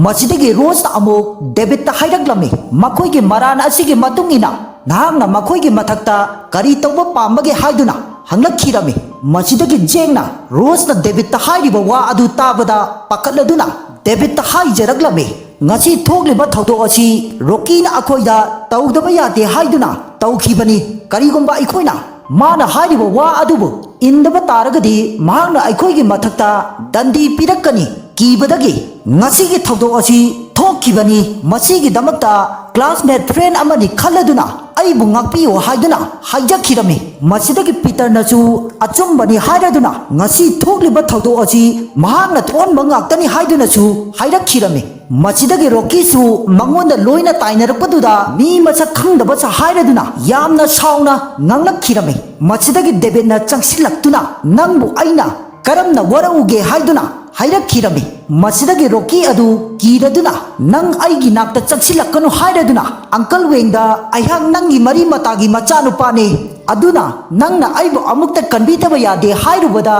ꯃꯁꯤꯗꯒꯤ ꯔꯣꯁꯅ ꯑꯃꯨꯛ ꯗꯦꯕꯤꯠꯇ ꯍꯥꯏꯔꯛꯂꯝꯃꯤ, "ꯃꯈꯣꯏꯒꯤ ꯃꯔꯥꯟ ꯑꯁꯤꯒꯤ ꯃꯇꯨꯡ ꯏꯟꯅ ꯅꯍꯥꯛꯅ ꯃꯈꯣꯏꯒꯤ ꯃꯊꯛꯇ ꯀꯔꯤ ꯇꯧꯕ ꯄꯥꯝꯕꯒꯦ?" ꯍꯥꯏꯗꯨꯅ ꯍꯪꯂꯛꯈꯤꯔꯝꯃꯤ꯫ ꯃꯁꯤꯗꯒꯤ ꯖꯦꯛꯅ ꯔꯣꯁꯅ ꯗꯦꯕꯤꯠꯇ ꯍꯥꯏꯔꯤꯕ ꯋꯥ ꯑꯗꯨ ꯇꯥꯕꯗ ꯄꯥꯈꯠꯂꯗꯨꯅ ꯗꯦꯕꯤꯠꯇ ꯍꯥꯏꯖꯔꯛꯂꯝꯃꯤ, "ꯉꯁꯤ ꯊꯣꯛꯂꯤꯕ ꯊꯧꯗꯣꯛ ꯑꯁꯤ ꯔꯣꯀꯤꯅ ꯑꯩꯈꯣꯏꯗ ꯇꯧꯗꯕ ꯌꯥꯗꯦ ꯍꯥꯏꯗꯨꯅ ꯇꯧꯈꯤꯕꯅꯤ꯫ ꯀꯔꯤꯒꯨꯝꯕ ꯑꯩꯈꯣꯏꯅ ꯃꯥꯅ ꯍꯥꯏꯔꯤꯕ ꯋꯥ ꯑꯗꯨꯕꯨ ꯏꯟꯗꯕ ꯇꯥꯔꯒꯗꯤ ꯃꯍꯥꯛꯅ ꯑꯩꯈꯣꯏꯒꯤ ꯃꯊꯛꯇ ꯗꯟꯗꯤ ꯄꯤꯔꯛꯀꯅꯤ ꯀꯤꯕꯗꯒꯤ ꯉꯁꯤꯒꯤ ꯊꯧꯗꯣꯛ ꯑꯁꯤ ꯊꯣꯛꯈꯤꯕꯅꯤ꯫ ꯃꯁꯤꯒꯤꯗꯃꯛꯇ ꯀ꯭ꯂꯥꯁꯃꯦꯠ ꯐ꯭ꯔꯦꯟ ꯑꯃꯅꯤ ꯈꯜꯂꯗꯨꯅ ꯑꯩꯕꯨ ꯉꯥꯛꯄꯤꯌꯨ ꯍꯥꯏꯗꯨꯅ ꯍꯥꯏꯖꯈꯤꯔꯝꯃꯤ꯫ ꯃꯁꯤꯗꯒꯤ ꯄꯤꯇꯔꯅꯁꯨ ꯑꯆꯨꯝꯕꯅꯤ ꯍꯥꯏꯔꯗꯨꯅ ꯉꯁꯤ ꯊꯣꯛꯂꯤꯕ ꯊꯧꯗꯣꯛ ꯑꯁꯤ ꯃꯍꯥꯛꯅ ꯊꯣꯛꯍꯟꯕ ꯉꯥꯛꯇꯅꯤ ꯍꯥꯏꯗꯨꯅꯁꯨ ꯍꯥꯏꯔꯛꯈꯤꯔꯝꯃꯤ꯫ ꯃꯁꯤꯗꯒꯤ ꯔꯣꯀꯤꯁꯨ ꯃꯉꯣꯟꯗ ꯂꯣꯏꯅ ꯇꯥꯏꯅꯔꯛꯄꯗꯨꯗ ꯃꯤ ꯃꯁꯛ ꯈꯪꯗꯕꯁꯨ ꯍꯥꯏꯔꯗꯨꯅ ꯌꯥꯝꯅ ꯁꯥꯎꯅ ꯉꯥꯡꯂꯛꯈꯤꯔꯝꯃꯤ꯫ ꯃꯁꯤꯗꯒꯤ ꯗꯦꯕꯤꯠꯅ ꯆꯪꯁꯤꯜꯂꯛꯇꯨꯅ ꯅꯪꯕꯨ ꯑꯩꯅ ꯀꯔꯝꯅ ꯋꯥꯔꯛꯎꯒꯦ ꯍꯥꯏꯗꯨꯅ ꯍꯥꯏꯔꯛꯈꯤꯔꯝꯃꯤ꯫ ꯃꯁꯤꯗꯒꯤ ꯔꯣꯀꯤ ꯑꯗꯨ ꯀꯤꯔꯗꯨꯅ ꯅꯪ ꯑꯩꯒꯤ ꯅꯥꯛꯇ ꯆꯪꯁꯤꯜꯂꯛꯀꯅꯨ ꯍꯥꯏꯔꯗꯨꯅ ꯑꯪꯀꯜ ꯋꯦꯡꯗ ꯑꯩꯍꯥꯛ ꯅꯪꯒꯤ ꯃꯔꯤ ꯃꯇꯥꯒꯤ ꯃꯆꯥꯅꯨꯄꯥꯅꯤ, ꯑꯗꯨꯅ ꯅꯪꯅ ꯑꯩꯕꯨ ꯑꯃꯨꯛꯇ ꯀꯟꯕꯤꯗꯕ ꯌꯥꯗꯦ ꯍꯥꯏꯔꯨꯕꯗ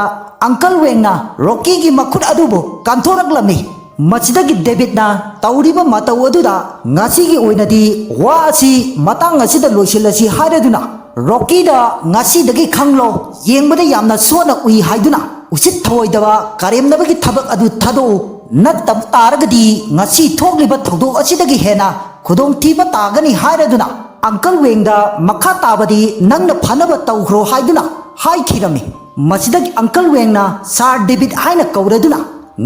ꯑꯪꯀꯜ ꯋꯦꯡꯅ ꯔꯣꯀꯤꯒꯤ ꯃꯈꯨꯠ ꯑꯗꯨꯕꯨ ꯀꯟꯊꯣꯔꯛꯂꯝꯃꯤ꯫ ꯃꯁꯤꯗꯒꯤ ꯗꯦꯕꯤꯠꯅ ꯇꯧꯔꯤꯕ ꯃꯇꯧ ꯑꯗꯨꯗ ꯉꯁꯤꯒꯤ ꯑꯣꯏꯅꯗꯤ ꯋꯥ ꯑꯁꯤ ꯃꯇꯥꯡ ꯑꯁꯤꯗ ꯂꯣꯏꯁꯤꯜꯂꯁꯤ ꯍꯥꯏꯔꯗꯨꯅ ꯔꯣꯀꯤꯗ ꯉꯁꯤꯗꯒꯤ ꯈꯪꯂꯣ, ꯌꯦꯡꯕꯗ ꯌꯥꯝꯅ ꯁꯣꯟꯅ ꯎꯏ ꯍꯥꯏꯗꯨꯅ ꯎꯁꯤꯠ ꯊꯑꯣꯏꯗꯕ ꯀꯔꯦꯝꯅꯕꯒꯤ ꯊꯕꯛ ꯑꯗꯨ ꯊꯥꯗꯣꯛꯎ, ꯅꯠꯇꯕ ꯇꯥꯔꯒꯗꯤ ꯉꯁꯤ ꯊꯣꯛꯂꯤꯕ ꯊꯧꯗꯣꯛ ꯑꯁꯤꯗꯒꯤ ꯍꯦꯟꯅ ꯈꯨꯗꯣꯡꯊꯤꯕ ꯇꯥꯒꯅꯤ ꯍꯥꯏꯔꯗꯨꯅ ꯑꯪꯀꯜ ꯋꯦꯡꯗ ꯃꯈꯥ ꯇꯥꯕꯗꯤ ꯅꯪꯅ ꯐꯅꯕ ꯇꯧꯈ꯭ꯔꯣ ꯍꯥꯏꯗꯨꯅ ꯍꯥꯏꯈꯤꯔꯝꯃꯤ꯫ ꯃꯁꯤꯗꯒꯤ ꯑꯪꯀꯜ ꯋꯦꯡꯅ ꯁꯥꯔ ꯗꯦꯕꯤꯠ ꯍꯥꯏꯅ ꯀꯧꯔꯗꯨꯅ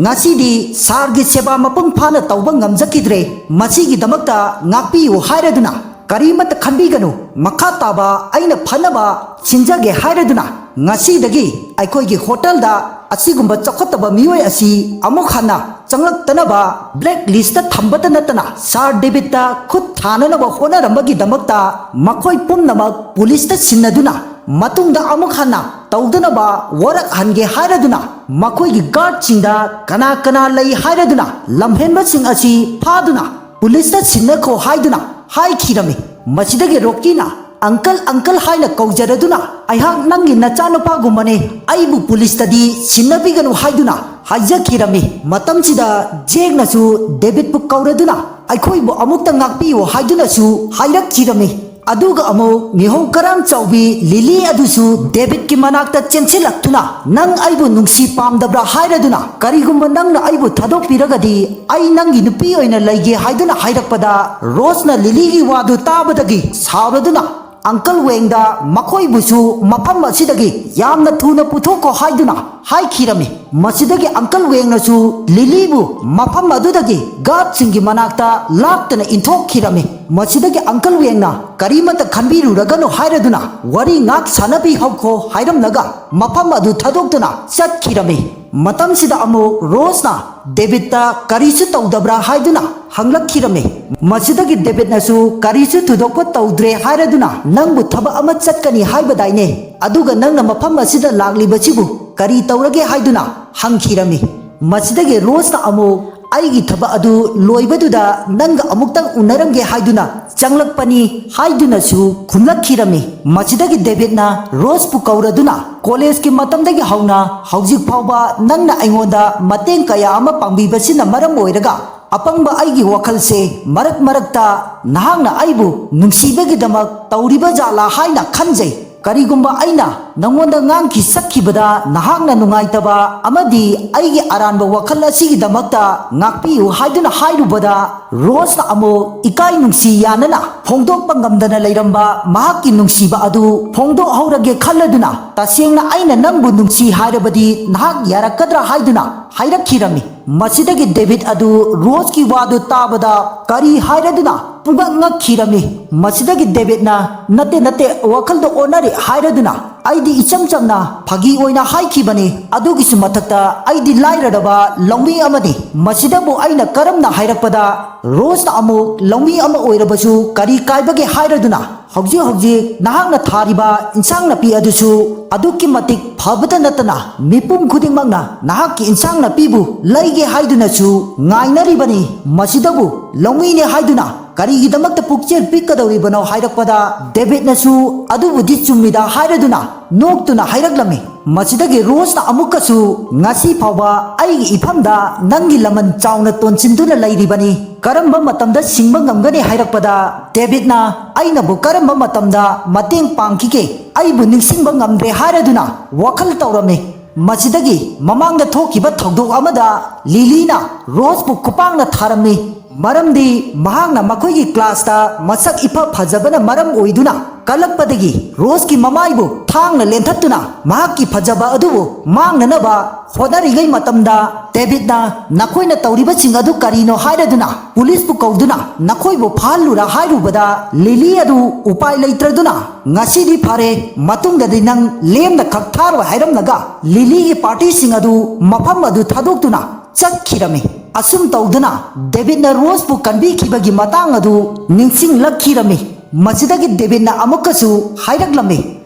ꯉꯁꯤꯗꯤ ꯁꯥꯔꯒꯤ ꯁꯦꯕꯥ ꯃꯄꯨꯡ ꯐꯥꯅ ꯇꯧꯕ ꯉꯝꯖꯈꯤꯗ꯭ꯔꯦ, ꯃꯁꯤꯒꯤꯗꯃꯛꯇ ꯉꯥꯛꯄꯤꯌꯨ ꯍꯥꯏꯔꯗꯨꯅ ꯀꯔꯤꯃꯠꯇ ꯈꯟꯕꯤꯒꯅꯨ, ꯃꯈꯥ ꯇꯥꯕ ꯑꯩꯅ ꯐꯅꯕ ꯁꯤꯟꯖꯒꯦ ꯍꯥꯏꯔꯗꯨꯅ ꯉꯁꯤꯗꯒꯤ ꯑꯩꯈꯣꯏꯒꯤ ꯍꯣꯇꯦꯜꯗ ꯑꯁꯤꯒꯨꯝꯕ ꯆꯥꯎꯈꯠꯇꯕ ꯃꯤꯑꯣꯏ ꯑꯁꯤ ꯑꯃꯨꯛ ꯍꯟꯅ ꯆꯪꯂꯛꯇꯅꯕ ꯕ꯭ꯂꯦꯛ ꯂꯤꯁꯇ ꯊꯝꯕꯇ ꯅꯠꯇꯅ ꯁꯥꯔ ꯗꯦꯕꯤꯠꯇ ꯈꯨꯠ ꯊꯥꯅꯅꯕ ꯍꯣꯠꯅꯔꯝꯕꯒꯤꯗꯃꯛꯇ ꯃꯈꯣꯏ ꯄꯨꯝꯅꯃꯛ ꯄꯨꯂꯤꯁꯇ ꯁꯤꯟꯅꯗꯨꯅ ꯃꯇꯨꯡꯗ ꯑꯃꯨꯛ ꯍꯟꯅ ꯇꯧꯗꯅꯕ ꯋꯥꯔꯛꯍꯟꯒꯦ ꯍꯥꯏꯔꯗꯨꯅ ꯃꯈꯣꯏꯒꯤ ꯒꯥꯔꯗꯁꯤꯡꯗ ꯀꯅꯥ ꯀꯅꯥ ꯂꯩ ꯍꯥꯏꯔꯗꯨꯅ ꯂꯝꯍꯦꯟꯕꯁꯤꯡ ꯑꯁꯤ ꯐꯥꯗꯨꯅ ꯄꯨꯂꯤꯁꯇ ꯁꯤꯟꯅꯈꯣ ꯍꯥꯏꯗꯨꯅ ꯍꯥꯏꯈꯤꯔꯝꯃꯤ꯫ ꯃꯁꯤꯗꯒꯤ ꯔꯣꯀꯤꯅ ꯑꯪꯀꯜ, ꯑꯪꯀꯜ ꯍꯥꯏꯅ ꯀꯧꯖꯔꯗꯨꯅ ꯑꯩꯍꯥꯛ ꯅꯪꯒꯤ ꯅꯆꯥꯅꯨꯄꯥꯒꯨꯝꯕꯅꯤ, ꯑꯩꯕꯨ ꯄꯨꯂꯤꯁꯇꯗꯤ ꯁꯤꯟꯅꯕꯤꯒꯅꯨ ꯍꯥꯏꯗꯨꯅ ꯍꯥꯏꯖꯈꯤꯔꯝꯃꯤ꯫ ꯃꯇꯝꯁꯤꯗ ꯖꯦꯛꯅꯁꯨ ꯗꯦꯕꯤꯠꯄꯨ ꯀꯧꯔꯗꯨꯅ ꯑꯩꯈꯣꯏꯕꯨ ꯑꯃꯨꯛꯇ ꯉꯥꯛꯄꯤꯌꯨ ꯍꯥꯏꯗꯨꯅꯁꯨ ꯍꯥꯏꯔꯛꯈꯤꯔꯝꯃꯤ꯫ ꯑꯗꯨꯒ ꯑꯃꯨꯛ ꯃꯤꯍꯧ ꯀꯔꯥꯝ ꯆꯥꯎꯕꯤ ꯂꯤꯂꯤ ꯑꯗꯨꯁꯨ ꯗꯦꯕꯤꯠꯀꯤ ꯃꯅꯥꯛꯇ ꯆꯦꯟꯁꯤꯜꯂꯛꯇꯨꯅ ꯅꯪ ꯑꯩꯕꯨ ꯅꯨꯡꯁꯤ ꯄꯥꯝꯗꯕ꯭ꯔꯥ ꯍꯥꯏꯔꯗꯨꯅ ꯀꯔꯤꯒꯨꯝꯕ ꯅꯪꯅ ꯑꯩꯕꯨ ꯊꯥꯗꯣꯛꯄꯤꯔꯒꯗꯤ ꯑꯩ ꯅꯪꯒꯤ ꯅꯨꯄꯤ ꯑꯣꯏꯅ ꯂꯩꯒꯦ ꯍꯥꯏꯗꯨꯅ ꯍꯥꯏꯔꯛꯄꯗ ꯔꯣꯁꯅ ꯂꯤꯂꯤꯒꯤ ꯋꯥꯗꯨ ꯇꯥꯕꯗꯒꯤ ꯁꯥꯎꯔꯗꯨꯅ ꯑꯪꯀꯜ ꯋꯦꯡꯗ ꯃꯈꯣꯏꯕꯨꯁꯨ ꯃꯐꯝ ꯑꯁꯤꯗꯒꯤ ꯌꯥꯝꯅ ꯊꯨꯅ ꯄꯨꯊꯣꯛꯈꯣ ꯍꯥꯏꯗꯨꯅ ꯍꯥꯏꯈꯤꯔꯝꯃꯤ꯫ ꯃꯁꯤꯗꯒꯤ ꯑꯪꯀꯜ ꯋꯦꯡꯅꯁꯨ ꯂꯤꯂꯤꯕꯨ ꯃꯐꯝ ꯑꯗꯨꯗꯒꯤ ꯒꯥꯔꯗꯁꯤꯡꯒꯤ ꯃꯅꯥꯛꯇ ꯂꯥꯛꯇꯅ ꯏꯟꯊꯣꯛꯈꯤꯔꯝꯃꯤ꯫ ꯃꯁꯤꯗꯒꯤ ꯑꯪꯀꯜ ꯋꯦꯡꯅ ꯀꯔꯤꯃꯠꯇ ꯈꯟꯕꯤꯔꯨꯔꯒꯅꯨ ꯍꯥꯏꯔꯗꯨꯅ ꯋꯥꯔꯤ ꯉꯥꯛ ꯁꯥꯟꯅꯕꯤꯍꯧꯈꯣ ꯍꯥꯏꯔꯝꯂꯒ ꯃꯐꯝ ꯑꯗꯨ ꯊꯥꯗꯣꯛꯇꯨꯅ ꯆꯠꯈꯤꯔꯝꯃꯤ꯫ ꯃꯇꯝꯁꯤꯗ ꯑꯃꯨꯛ ꯔꯣꯁꯅ ꯗꯦꯕꯤꯠꯇ ꯀꯔꯤꯁꯨ ꯇꯧꯗꯕ꯭ꯔꯥ ꯍꯥꯏꯗꯨꯅ ꯍꯪꯂꯛꯈꯤꯔꯝꯃꯤ꯫ ꯃꯁꯤꯗꯒꯤ ꯗꯦꯕꯤꯠꯅꯁꯨ ꯀꯔꯤꯁꯨ ꯊꯣꯏꯗꯣꯛꯄ ꯇꯧꯗ꯭ꯔꯦ ꯍꯥꯏꯔꯗꯨꯅ ꯅꯪꯕꯨ ꯊꯕꯛ ꯑꯃ ꯆꯠꯀꯅꯤ ꯍꯥꯏꯕꯗꯥꯏꯅꯦ, ꯑꯗꯨꯒ ꯅꯪꯅ ꯃꯐꯝ ꯑꯁꯤꯗ ꯂꯥꯛꯂꯤꯕꯁꯤꯕꯨ ꯀꯔꯤ ꯇꯧꯔꯒꯦ ꯍꯥꯏꯗꯨꯅ ꯍꯪꯈꯤꯔꯝꯃꯤ꯫ ꯃꯁꯤꯗꯒꯤ ꯔꯣꯁꯅ ꯑꯃꯨꯛ ꯑꯩꯒꯤ ꯊꯕꯛ ꯑꯗꯨ ꯂꯣꯏꯕꯗꯨꯗ ꯅꯪꯒ ꯑꯃꯨꯛꯇꯪ ꯎꯅꯔꯝꯒꯦ ꯍꯥꯏꯗꯨꯅ ꯆꯪꯂꯛꯄꯅꯤ ꯍꯥꯏꯗꯨꯅꯁꯨ ꯈꯨꯝꯂꯛꯈꯤꯔꯝꯃꯤ꯫ ꯃꯁꯤꯗꯒꯤ ꯗꯦꯕꯤꯠꯅ ꯔꯣꯁꯄꯨ ꯀꯧꯔꯗꯨꯅ ꯀꯣꯂꯦꯖꯀꯤ ꯃꯇꯝꯗꯒꯤ ꯍꯧꯅ ꯍꯧꯖꯤꯛ ꯐꯥꯎꯕ ꯅꯪꯅ ꯑꯩꯉꯣꯟꯗ ꯃꯇꯦꯡ ꯀꯌꯥ ꯑꯃ ꯄꯥꯡꯕꯤꯕꯁꯤꯅ ꯃꯔꯝ ꯑꯣꯏꯔꯒ ꯑꯄꯪꯕ ꯑꯩꯒꯤ ꯋꯥꯈꯜꯁꯦ ꯃꯔꯛ ꯃꯔꯛꯇ ꯅꯍꯥꯛꯅ ꯑꯩꯕꯨ ꯅꯨꯡꯁꯤꯕꯒꯤꯗꯃꯛ ꯇꯧꯔꯤꯕ ꯖꯥꯠꯂꯥ ꯍꯥꯏꯅ ꯈꯟꯖꯩ꯫ ꯀꯔꯤꯒꯨꯝꯕ ꯑꯩꯅ ꯅꯉꯣꯟꯗ ꯉꯥꯡꯈꯤ ꯁꯛꯈꯤꯕꯗ ꯅꯍꯥꯛꯅ ꯅꯨꯡꯉꯥꯏꯇꯕ ꯑꯃꯗꯤ ꯑꯩꯒꯤ ꯑꯔꯥꯟꯕ ꯋꯥꯈꯜ ꯑꯁꯤꯒꯤꯗꯃꯛꯇ ꯉꯥꯛꯄꯤꯌꯨ ꯍꯥꯏꯗꯨꯅ ꯍꯥꯏꯔꯨꯕꯗ ꯔꯣꯁꯅ ꯑꯃꯨꯛ ꯏꯀꯥꯏ ꯅꯨꯡꯁꯤ ꯌꯥꯅꯅ ꯐꯣꯡꯗꯣꯛꯄ ꯉꯝꯗꯅ ꯂꯩꯔꯝꯕ ꯃꯍꯥꯛꯀꯤ ꯅꯨꯡꯁꯤꯕ ꯑꯗꯨ ꯐꯣꯡꯗꯣꯛꯍꯧꯔꯒꯦ ꯈꯜꯂꯗꯨꯅ ꯇꯁꯦꯡꯅ ꯑꯩꯅ ꯅꯪꯕꯨ ꯅꯨꯡꯁꯤ ꯍꯥꯏꯔꯕꯗꯤ ꯅꯍꯥꯛ ꯌꯥꯔꯛꯀꯗ꯭ꯔꯥ ꯍꯥꯏꯗꯨꯅ ꯍꯥꯏꯔꯛꯈꯤꯔꯝꯃꯤ꯫ ꯃꯁꯤꯗꯒꯤ ꯗꯦꯕꯤꯠ ꯑꯗꯨ ꯔꯣꯁꯀꯤ ꯋꯥꯗꯨ ꯇꯥꯕꯗ ꯀꯔꯤ ꯍꯥꯏꯔꯗꯨꯅ ꯄꯨꯡꯉꯛ ꯉꯛꯈꯤꯔꯝꯃꯤ꯫ ꯃꯁꯤꯗꯒꯤ ꯗꯦꯕꯤꯠꯅ "ꯅꯠꯇꯦ, ꯅꯠꯇꯦ, ꯋꯥꯈꯜꯗꯣ ꯑꯣꯟꯅꯔꯦ" ꯍꯥꯏꯔꯗꯨꯅ ꯑꯩꯗꯤ ꯏꯆꯝ ꯆꯝꯅ ꯐꯥꯒꯤ ꯑꯣꯏꯅ ꯍꯥꯏꯈꯤꯕꯅꯤ꯫ ꯑꯗꯨꯒꯤꯁꯨ ꯃꯊꯛꯇ ꯑꯩꯗꯤ ꯂꯥꯏꯔꯔꯕ ꯂꯧꯃꯤ ꯑꯃꯅꯤ꯫ ꯃꯁꯤꯗꯕꯨ ꯑꯩꯅ ꯀꯔꯝꯅ ꯍꯥꯏꯔꯛꯄꯗ ꯔꯣꯁꯅ ꯑꯃꯨꯛ ꯂꯧꯃꯤ ꯑꯃ ꯑꯣꯏꯔꯕꯁꯨ ꯀꯔꯤ ꯀꯥꯏꯕꯒꯦ ꯍꯥꯏꯔꯗꯨꯅ ꯍꯧꯖꯤꯛ ꯍꯧꯖꯤꯛ ꯅꯍꯥꯛꯅ ꯊꯥꯔꯤꯕ ꯏꯟꯁꯥꯡ ꯅꯥꯄꯤ ꯑꯗꯨꯁꯨ ꯑꯗꯨꯛꯀꯤ ꯃꯇꯤꯛ ꯐꯕꯇ ꯅꯠꯇꯅ ꯃꯤꯄꯨꯝ ꯈꯨꯗꯤꯡꯃꯛꯅ ꯅꯍꯥꯛꯀꯤ ꯏꯟꯁꯥꯡ ꯅꯥꯄꯤꯕꯨ ꯂꯩꯒꯦ ꯍꯥꯏꯗꯨꯅꯁꯨ ꯉꯥꯏꯅꯔꯤꯕꯅꯤ꯫ ꯃꯁꯤꯗꯕꯨ ꯂꯧꯃꯤꯅꯦ ꯍꯥꯏꯗꯨꯅ ꯀꯔꯤꯒꯤꯗꯃꯛꯇ ꯄꯨꯛꯆꯦꯜ ꯄꯤꯛꯀꯗꯧꯔꯤꯕꯅꯣ ꯍꯥꯏꯔꯛꯄꯗ ꯗꯦꯕꯤꯠꯅꯁꯨ "ꯑꯗꯨꯕꯨꯗꯤ ꯆꯨꯝꯃꯤꯗ" ꯍꯥꯏꯔꯗꯨꯅ ꯅꯣꯛꯇꯨꯅ ꯍꯥꯏꯔꯛꯂꯝꯃꯤ꯫ ꯃꯁꯤꯗꯒꯤ ꯔꯣꯁꯅ ꯑꯃꯨꯛꯀꯁꯨ "ꯉꯁꯤ ꯐꯥꯎꯕ ꯑꯩꯒꯤ ꯏꯐꯝꯗ ꯅꯪꯒꯤ ꯂꯃꯟ ꯆꯥꯎꯅ ꯇꯣꯟꯁꯤꯟꯗꯨꯅ ꯂꯩꯔꯤꯕꯅꯤ꯫ ꯀꯔꯝꯕ ꯃꯇꯝꯗ ꯁꯤꯡꯕ ꯉꯝꯒꯅꯤ?" ꯍꯥꯏꯔꯛꯄꯗ ꯗꯦꯕꯤꯠꯅ "ꯑꯩꯅꯕꯨ ꯀꯔꯝꯕ ꯃꯇꯝꯗ ꯃꯇꯦꯡ ꯄꯥꯡꯈꯤꯒꯦ? ꯑꯩꯕꯨ ꯅꯤꯡꯁꯤꯡꯕ ꯉꯝꯗ꯭ꯔꯦ" ꯍꯥꯏꯔꯗꯨꯅ ꯋꯥꯈꯜ ꯇꯧꯔꯝꯃꯤ꯫ ꯃꯁꯤꯗꯒꯤ ꯃꯃꯥꯡꯗ ꯊꯣꯛꯈꯤꯕ ꯊꯧꯗꯣꯛ ꯑꯃꯗ ꯂꯤꯂꯤꯅ ꯔꯣꯁꯄꯨ ꯈꯨꯄꯥꯛꯅ ꯊꯥꯔꯝꯃꯤ꯫ ꯃꯔꯝꯗꯤ ꯃꯍꯥꯛꯅ ꯃꯈꯣꯏꯒꯤ ꯀ꯭ꯂꯥꯁꯇ ꯃꯁꯛ ꯏꯐ ꯐꯖꯕꯅ ꯃꯔꯝ ꯑꯣꯏꯗꯨꯅ ꯀꯜꯂꯛꯄꯗꯒꯤ ꯔꯣꯁꯀꯤ ꯃꯃꯥꯏꯕꯨ ꯊꯥꯡꯅ ꯂꯦꯟꯊꯠꯇꯨꯅ ꯃꯍꯥꯛꯀꯤ ꯐꯖꯕ ꯑꯗꯨꯕꯨ ꯃꯥꯡꯅꯅꯕ ꯍꯣꯠꯅꯔꯤꯉꯩ ꯃꯇꯝꯗ, ꯗꯦꯕꯤꯠꯅ "ꯅꯈꯣꯏꯅ ꯇꯧꯔꯤꯕꯁꯤꯡ ꯑꯗꯨ ꯀꯔꯤꯅꯣ?" ꯍꯥꯏꯔꯗꯨꯅ ꯄꯨꯂꯤꯁꯄꯨ ꯀꯧꯗꯨꯅ "ꯅꯈꯣꯏꯕꯨ ꯐꯥꯍꯜꯂꯨꯔꯥ?" ꯍꯥꯏꯔꯨꯕꯗ, ꯂꯤꯂꯤ ꯑꯗꯨ ꯎꯄꯥꯏ ꯂꯩꯇ꯭ꯔꯗꯨꯅ "ꯉꯁꯤꯗꯤ ꯐꯔꯦ, ꯃꯇꯨꯡꯗꯗꯤ ꯅꯪ ꯂꯦꯝꯅ ꯈꯛ ꯊꯥꯔꯣꯏ" ꯍꯥꯏꯔꯝꯂꯒ ꯂꯤꯂꯤꯒꯤ ꯄꯥꯔꯇꯤꯁꯤꯡ ꯑꯗꯨ ꯃꯐꯝ ꯑꯗꯨ ꯊꯥꯗꯣꯛꯇꯨꯅ ꯆꯠꯈꯤꯔꯝꯃꯤ꯫ ꯑꯁꯨꯝ ꯇꯧꯗꯨꯅ ꯗꯦꯕꯤꯠꯅ ꯔꯣꯁꯄꯨ ꯀꯟꯕꯤꯈꯤꯕꯒꯤ ꯃꯇꯥꯡ ꯑꯗꯨ ꯅꯤꯡꯁꯤꯡꯂꯛꯈꯤꯔꯝꯃꯤ꯫ ꯃꯁꯤꯗꯒꯤ ꯗꯦꯕꯤꯠꯅ ꯑꯃꯨꯛꯀꯁꯨ ꯍꯥꯏꯔꯛꯂꯝꯃꯤ,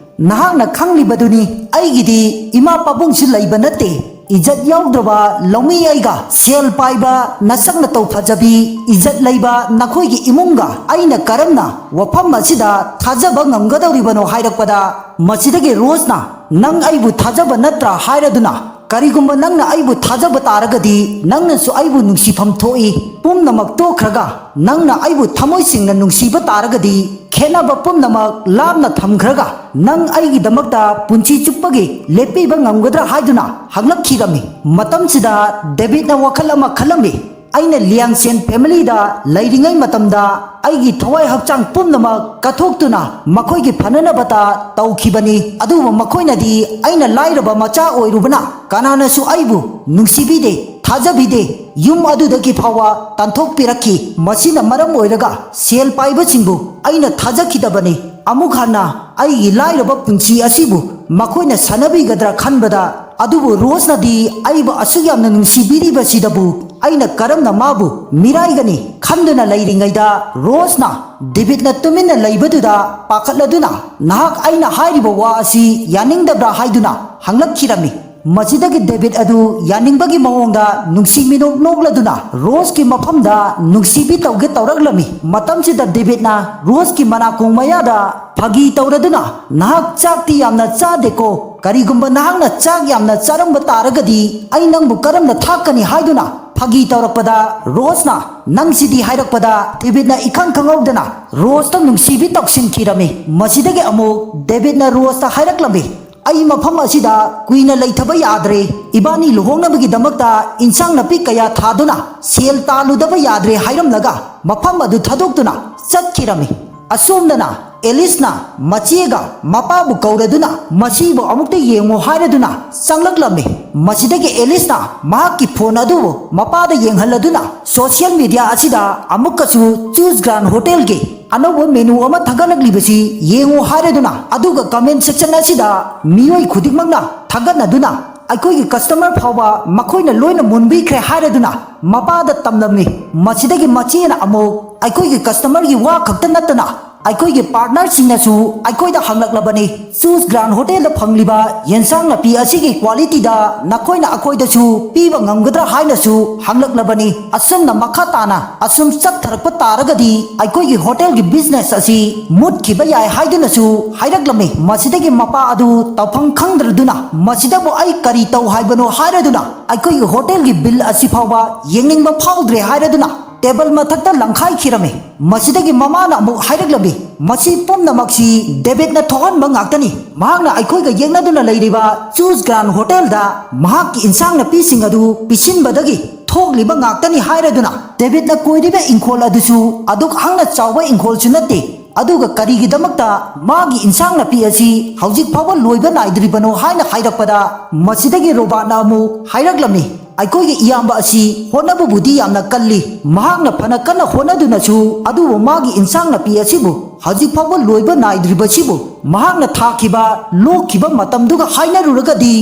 "ꯅꯍꯥꯛꯅ ꯈꯪꯂꯤꯕꯗꯨꯅꯤ, ꯑꯩꯒꯤꯗꯤ ꯏꯃꯥ ꯄꯥꯕꯨꯡꯁꯨ ꯂꯩꯕ ꯅꯠꯇꯦ꯫ ꯏꯖꯠ ꯌꯥꯎꯗ꯭ꯔꯕ ꯂꯧꯃꯤ ꯑꯩꯒ ꯁꯦꯜ ꯄꯥꯏꯕ, ꯅꯁꯛ ꯅꯇꯧ ꯐꯖꯕꯤ, ꯏꯖꯠ ꯂꯩꯕ ꯅꯈꯣꯏꯒꯤ ꯏꯃꯨꯡꯒ ꯑꯩꯅ ꯀꯔꯝꯅ ꯋꯥꯐꯝ ꯑꯁꯤꯗ ꯊꯥꯖꯕ ꯉꯝꯒꯗꯧꯔꯤꯕꯅꯣ?" ꯍꯥꯏꯔꯛꯄꯗ, ꯃꯁꯤꯗꯒꯤ ꯔꯣꯁꯅ, "ꯅꯪ ꯑꯩꯕꯨ ꯊꯥꯖꯕ ꯅꯠꯇ꯭ꯔꯥ?" ꯍꯥꯏꯔꯗꯨꯅ, "ꯀꯔꯤꯒꯨꯝꯕ ꯅꯪꯅ ꯑꯩꯕꯨ ꯊꯥꯖꯕ ꯇꯥꯔꯒꯗꯤ, ꯅꯪꯅꯁꯨ ꯑꯩꯕꯨ ꯅꯨꯡꯁꯤꯐꯝ ꯊꯣꯛꯏ꯫ ꯄꯨꯝꯅꯃꯛ ꯇꯣꯛꯈ꯭ꯔꯒ ꯅꯪꯅ ꯑꯩꯕꯨ ꯊꯃꯣꯏ ꯁꯦꯡꯅ ꯅꯨꯡꯁꯤꯕ ꯇꯥꯔꯒꯗꯤ, ꯈꯦꯠꯅꯕ ꯄꯨꯝꯅꯃꯛ ꯂꯥꯞꯅ ꯊꯝꯈ꯭ꯔꯒ ꯅꯪ ꯑꯩꯒꯤꯗꯃꯛꯇ ꯄꯨꯟꯁꯤ ꯆꯨꯞꯄꯒꯤ ꯂꯦꯞꯄꯤꯕ ꯉꯝꯒꯗ꯭ꯔꯥ?" ꯍꯥꯏꯗꯨꯅ ꯍꯪꯂꯛꯈꯤꯔꯝꯃꯤ꯫ ꯃꯇꯝꯁꯤꯗ ꯗꯦꯕꯤꯠꯅ ꯋꯥꯈꯜ ꯑꯃ ꯈꯜꯂꯝꯃꯤ, "ꯑꯩꯅ ꯂꯤꯌꯥꯡꯁꯦꯟ ꯐꯦꯃꯤꯂꯤꯗ ꯂꯩꯔꯤꯉꯩ ꯃꯇꯝꯗ ꯑꯩꯒꯤ ꯊꯋꯥꯏ ꯍꯛꯆꯥꯡ ꯄꯨꯝꯅꯃꯛ ꯀꯠꯊꯣꯛꯇꯨꯅ ꯃꯈꯣꯏꯒꯤ ꯐꯅꯅꯕꯇ ꯇꯧꯈꯤꯕꯅꯤ꯫ ꯑꯗꯨꯕꯨ ꯃꯈꯣꯏꯅꯗꯤ ꯑꯩꯅ ꯂꯥꯏꯔꯕ ꯃꯆꯥ ꯑꯣꯏꯔꯨꯕꯅ ꯀꯅꯥꯅꯁꯨ ꯑꯩꯕꯨ ꯅꯨꯡꯁꯤꯕꯤꯗꯦ, ꯊꯥꯖꯕꯤꯗꯦ꯫ ꯌꯨꯝ ꯑꯗꯨꯗꯒꯤ ꯐꯥꯎꯕ ꯇꯥꯟꯊꯣꯛꯄꯤꯔꯛꯈꯤ꯫ ꯃꯁꯤꯅ ꯃꯔꯝ ꯑꯣꯏꯔꯒ ꯁꯦꯜ ꯄꯥꯏꯕꯁꯤꯡꯕꯨ ꯑꯩꯅ ꯊꯥꯖꯈꯤꯗꯕꯅꯤ꯫ ꯑꯃꯨꯛ ꯍꯟꯅ ꯑꯩꯒꯤ ꯂꯥꯏꯔꯕ ꯄꯨꯟꯁꯤ ꯑꯁꯤꯕꯨ ꯃꯈꯣꯏꯅ ꯁꯥꯟꯅꯕꯤꯒꯗ꯭ꯔꯥ ꯈꯟꯕꯗ, ꯑꯗꯨꯕꯨ ꯔꯣꯁꯅꯗꯤ ꯑꯩꯕꯨ ꯑꯁꯨꯛ ꯌꯥꯝꯅ ꯅꯨꯡꯁꯤꯕꯤꯔꯤꯕꯁꯤꯗꯕꯨ ꯑꯩꯅ ꯀꯔꯝꯅ ꯃꯥꯕꯨ ꯃꯤꯔꯥꯏꯒꯅꯤ?" ꯈꯟꯗꯨꯅ ꯂꯩꯔꯤꯉꯩꯗ, ꯔꯣꯁꯅ ꯗꯦꯕꯤꯠꯅ ꯇꯨꯃꯤꯟꯅ ꯂꯩꯕꯗꯨꯗ ꯄꯥꯈꯠꯂꯗꯨꯅ, "ꯅꯍꯥꯛ ꯑꯩꯅ ꯍꯥꯏꯔꯤꯕ ꯋꯥ ꯑꯁꯤ ꯌꯥꯅꯤꯡꯗꯕ꯭ꯔꯥ?" ꯍꯥꯏꯗꯨꯅ ꯍꯪꯂꯛꯈꯤꯔꯝꯃꯤ꯫ ꯃꯁꯤꯗꯒꯤ ꯗꯦꯕꯤꯠ ꯑꯗꯨ ꯌꯥꯅꯤꯡꯕꯒꯤ ꯃꯑꯣꯡꯗ ꯅꯨꯡꯁꯤ ꯃꯤꯅꯣꯛ ꯅꯣꯛꯂꯗꯨꯅ ꯔꯣꯁꯀꯤ ꯃꯐꯝꯗ ꯅꯨꯡꯁꯤꯕꯤ ꯇꯧꯒꯦ ꯇꯧꯔꯛꯂꯝꯃꯤ꯫ ꯃꯇꯝꯁꯤꯗ ꯗꯦꯕꯤꯠꯅ ꯔꯣꯁꯀꯤ ꯃꯅꯥꯀꯣꯡ ꯃꯌꯥꯗ ꯐꯥꯒꯤ ꯇꯧꯔꯗꯨꯅ, "ꯅꯍꯥꯛ ꯆꯥꯛꯇꯤ ꯌꯥꯝꯅ ꯆꯥꯗꯦꯀꯣ꯫ ꯀꯔꯤꯒꯨꯝꯕ ꯅꯍꯥꯛꯅ ꯆꯥꯛ ꯌꯥꯝꯅ ꯆꯥꯔꯝꯕ ꯇꯥꯔꯒꯗꯤ ꯑꯩ ꯅꯪꯕꯨ ꯀꯔꯝꯅ ꯊꯥꯛꯀꯅꯤ?" ꯍꯥꯏꯗꯨꯅ ꯐꯥꯒꯤ ꯇꯧꯔꯛꯄꯗ, ꯔꯣꯁꯅ "ꯅꯪꯁꯤꯗꯤ" ꯍꯥꯏꯔꯛꯄꯗ, ꯗꯦꯕꯤꯠꯅ ꯏꯈꯪ ꯈꯪꯍꯧꯗꯅ ꯔꯣꯁꯇ ꯅꯨꯡꯁꯤꯕꯤ ꯇꯧꯁꯤꯟꯈꯤꯔꯝꯃꯤ꯫ ꯃꯁꯤꯗꯒꯤ ꯑꯃꯨꯛ ꯗꯦꯕꯤꯠꯅ ꯔꯣꯁꯇ ꯍꯥꯏꯔꯛꯂꯝꯃꯤ, "ꯑꯩ ꯃꯐꯝ ꯑꯁꯤꯗ ꯀꯨꯏꯅ ꯂꯩꯊꯕ ꯌꯥꯗ꯭ꯔꯦ꯫ ꯏꯕꯥꯅꯤ ꯂꯨꯍꯣꯡꯅꯕꯒꯤꯗꯃꯛꯇ ꯏꯟꯁꯥꯡ ꯅꯥꯄꯤ ꯀꯌꯥ ꯊꯥꯗꯨꯅ ꯁꯦꯜ ꯇꯥꯜꯂꯨꯗꯕ ꯌꯥꯗ꯭ꯔꯦ" ꯍꯥꯏꯔꯝꯂꯒ ꯃꯐꯝ ꯑꯗꯨ ꯊꯥꯗꯣꯛꯇꯨꯅ ꯆꯠꯈꯤꯔꯝꯃꯤ꯫ ꯑꯁꯣꯝꯗꯅ ꯑꯦꯂꯤꯁꯅ ꯃꯆꯦꯒ ꯃꯄꯥꯕꯨ ꯀꯧꯔꯗꯨꯅ ꯃꯁꯤꯕꯨ ꯑꯃꯨꯛꯇ ꯌꯦꯡꯉꯨ ꯍꯥꯏꯔꯗꯨꯅ ꯆꯪꯂꯛꯂꯝꯃꯤ꯫ ꯃꯁꯤꯗꯒꯤ ꯑꯦꯂꯤꯁꯅ ꯃꯍꯥꯛꯀꯤ ꯐꯣꯟ ꯑꯗꯨꯕꯨ ꯃꯄꯥꯗ ꯌꯦꯡꯍꯜꯂꯗꯨꯅ ꯁꯣꯁꯤꯌꯦꯜ ꯃꯤꯗꯤꯌꯥ ꯑꯁꯤꯗ ꯑꯃꯨꯛꯀꯁꯨ ꯆꯨꯁ ꯒ꯭ꯔꯥꯟ ꯍꯣꯇꯦꯜꯒꯤ ꯑꯅꯧꯕ ꯃꯦꯅꯨ ꯑꯃ ꯊꯥꯒꯠꯂꯛꯂꯤꯕꯁꯤ ꯌꯦꯡꯉꯨ ꯍꯥꯏꯔꯗꯨꯅ, ꯑꯗꯨꯒ ꯀꯃꯦꯟ ꯁꯦꯛꯁꯟ ꯑꯁꯤꯗ ꯃꯤꯑꯣꯏ ꯈꯨꯗꯤꯡꯃꯛꯅ ꯊꯥꯒꯠꯅꯗꯨꯅ ꯑꯩꯈꯣꯏꯒꯤ ꯀꯁꯇꯃꯔ ꯐꯥꯎꯕ ꯃꯈꯣꯏꯅ ꯂꯣꯏꯅ ꯃꯨꯟꯕꯤꯈ꯭ꯔꯦ ꯍꯥꯏꯔꯗꯨꯅ ꯃꯄꯥꯗ ꯇꯝꯂꯝꯃꯤ꯫ ꯃꯁꯤꯗꯒꯤ ꯃꯆꯦꯅ ꯑꯃꯨꯛ ꯑꯩꯈꯣꯏꯒꯤ ꯀꯁꯇꯃꯔꯒꯤ ꯋꯥ ꯈꯛꯇ ꯅꯠꯇꯅ ꯑꯩꯈꯣꯏꯒꯤ ꯄꯥꯔꯠꯅꯔꯁꯤꯡꯅꯁꯨ ꯑꯩꯈꯣꯏꯗ ꯍꯪꯂꯛꯂꯕꯅꯤ, ꯆꯨꯁ ꯒ꯭ꯔꯥꯟ ꯍꯣꯇꯦꯜꯗ ꯐꯪꯂꯤꯕ ꯌꯦꯟꯁꯥꯡ ꯅꯥꯄꯤ ꯑꯁꯤꯒꯤ ꯀ꯭ꯋꯥꯂꯤꯇꯤꯗ ꯅꯈꯣꯏꯅ ꯑꯩꯈꯣꯏꯗꯁꯨ ꯄꯤꯕ ꯉꯝꯒꯗ꯭ꯔꯥ ꯍꯥꯏꯅꯁꯨ ꯍꯪꯂꯛꯂꯕꯅꯤ꯫ ꯑꯁꯨꯝꯅ ꯃꯈꯥ ꯇꯥꯅ ꯑꯁꯨꯝ ꯆꯠꯊꯔꯛꯄ ꯇꯥꯔꯒꯗꯤ ꯑꯩꯈꯣꯏꯒꯤ ꯍꯣꯇꯦꯜꯒꯤ ꯕꯤꯖꯤꯅꯦꯁ ꯑꯁꯤ ꯃꯨꯠꯈꯤꯕ ꯌꯥꯏ ꯍꯥꯏꯗꯨꯅꯁꯨ ꯍꯥꯏꯔꯛꯂꯝꯃꯤ꯫ ꯃꯁꯤꯗꯒꯤ ꯃꯄꯥ ꯑꯗꯨ ꯇꯧꯐꯝ ꯈꯪꯗ꯭ꯔꯗꯨꯅ ꯃꯁꯤꯗꯕꯨ ꯑꯩ ꯀꯔꯤ ꯇꯧ ꯍꯥꯏꯕꯅꯣ ꯍꯥꯏꯔꯗꯨꯅ ꯑꯩꯈꯣꯏꯒꯤ ꯍꯣꯇꯦꯜꯒꯤ ꯕꯤꯜ ꯑꯁꯤ ꯐꯥꯎꯕ ꯌꯦꯡꯅꯤꯡꯕ ꯐꯥꯎꯗ꯭ꯔꯦ ꯍꯥꯏꯔꯗꯨꯅ ꯇꯦꯕꯜ ꯃꯊꯛꯇ ꯂꯪꯈꯥꯏꯈꯤꯔꯝꯃꯤ꯫ ꯃꯁꯤꯗꯒꯤ ꯃꯃꯥꯅ ꯑꯃꯨꯛ ꯍꯥꯏꯔꯛꯂꯝꯃꯤ, "ꯃꯁꯤ ꯄꯨꯝꯅꯃꯛꯁꯤ ꯗꯦꯕꯤꯠꯅ ꯊꯣꯛꯍꯟꯕ ꯉꯥꯛꯇꯅꯤ꯫ ꯃꯍꯥꯛꯅ ꯑꯩꯈꯣꯏꯒ ꯌꯦꯛꯅꯗꯨꯅ ꯂꯩꯔꯤꯕ ꯆꯨꯁ ꯒ꯭ꯔꯥꯟ ꯍꯣꯇꯦꯜꯗ ꯃꯍꯥꯛꯀꯤ ꯏꯟꯁꯥꯡ ꯅꯥꯄꯤꯁꯤꯡ ꯑꯗꯨ ꯄꯤꯁꯤꯟꯕꯗꯒꯤ ꯊꯣꯛꯂꯤꯕ ꯉꯥꯛꯇꯅꯤ" ꯍꯥꯏꯔꯗꯨꯅ ꯗꯦꯕꯤꯠꯅ ꯀꯣꯏꯔꯤꯕ ꯏꯪꯈꯣꯜ ꯑꯗꯨꯁꯨ ꯑꯗꯨꯛ ꯍꯪꯅ ꯆꯥꯎꯕ ꯏꯪꯈꯣꯜꯁꯨ ꯅꯠꯇꯦ꯫ ꯑꯗꯨꯒ ꯀꯔꯤꯒꯤꯗꯃꯛꯇ ꯃꯥꯒꯤ ꯏꯟꯁꯥꯡ ꯅꯥꯄꯤ ꯑꯁꯤ ꯍꯧꯖꯤꯛ ꯐꯥꯎꯕ ꯂꯣꯏꯕ ꯅꯥꯏꯗ꯭ꯔꯤꯕꯅꯣ ꯍꯥꯏꯅ ꯍꯥꯏꯔꯛꯄꯗ, ꯃꯁꯤꯗꯒꯤ ꯔꯣꯕꯥꯔꯠꯅ ꯑꯃꯨꯛ ꯍꯥꯏꯔꯛꯂꯝꯃꯤ, "ꯑꯩꯈꯣꯏꯒꯤ ꯏꯌꯥꯝꯕ ꯑꯁꯤ ꯍꯣꯠꯅꯕꯕꯨꯗꯤ ꯌꯥꯝꯅ ꯀꯜꯂꯤ꯫ ꯃꯍꯥꯛꯅ ꯐꯅ ꯀꯟꯅ ꯍꯣꯠꯅꯗꯨꯅꯁꯨ ꯑꯗꯨꯕꯨ ꯃꯥꯒꯤ ꯏꯟꯁꯥꯡ ꯅꯥꯄꯤ ꯑꯁꯤꯕꯨ ꯍꯧꯖꯤꯛ ꯐꯥꯎꯕ ꯂꯣꯏꯕ ꯅꯥꯏꯗ꯭ꯔꯤꯕꯁꯤꯕꯨ ꯃꯍꯥꯛꯅ ꯊꯥꯈꯤꯕ, ꯂꯣꯛꯈꯤꯕ ꯃꯇꯝꯗꯨꯒ ꯍꯥꯏꯅꯔꯨꯔꯒꯗꯤ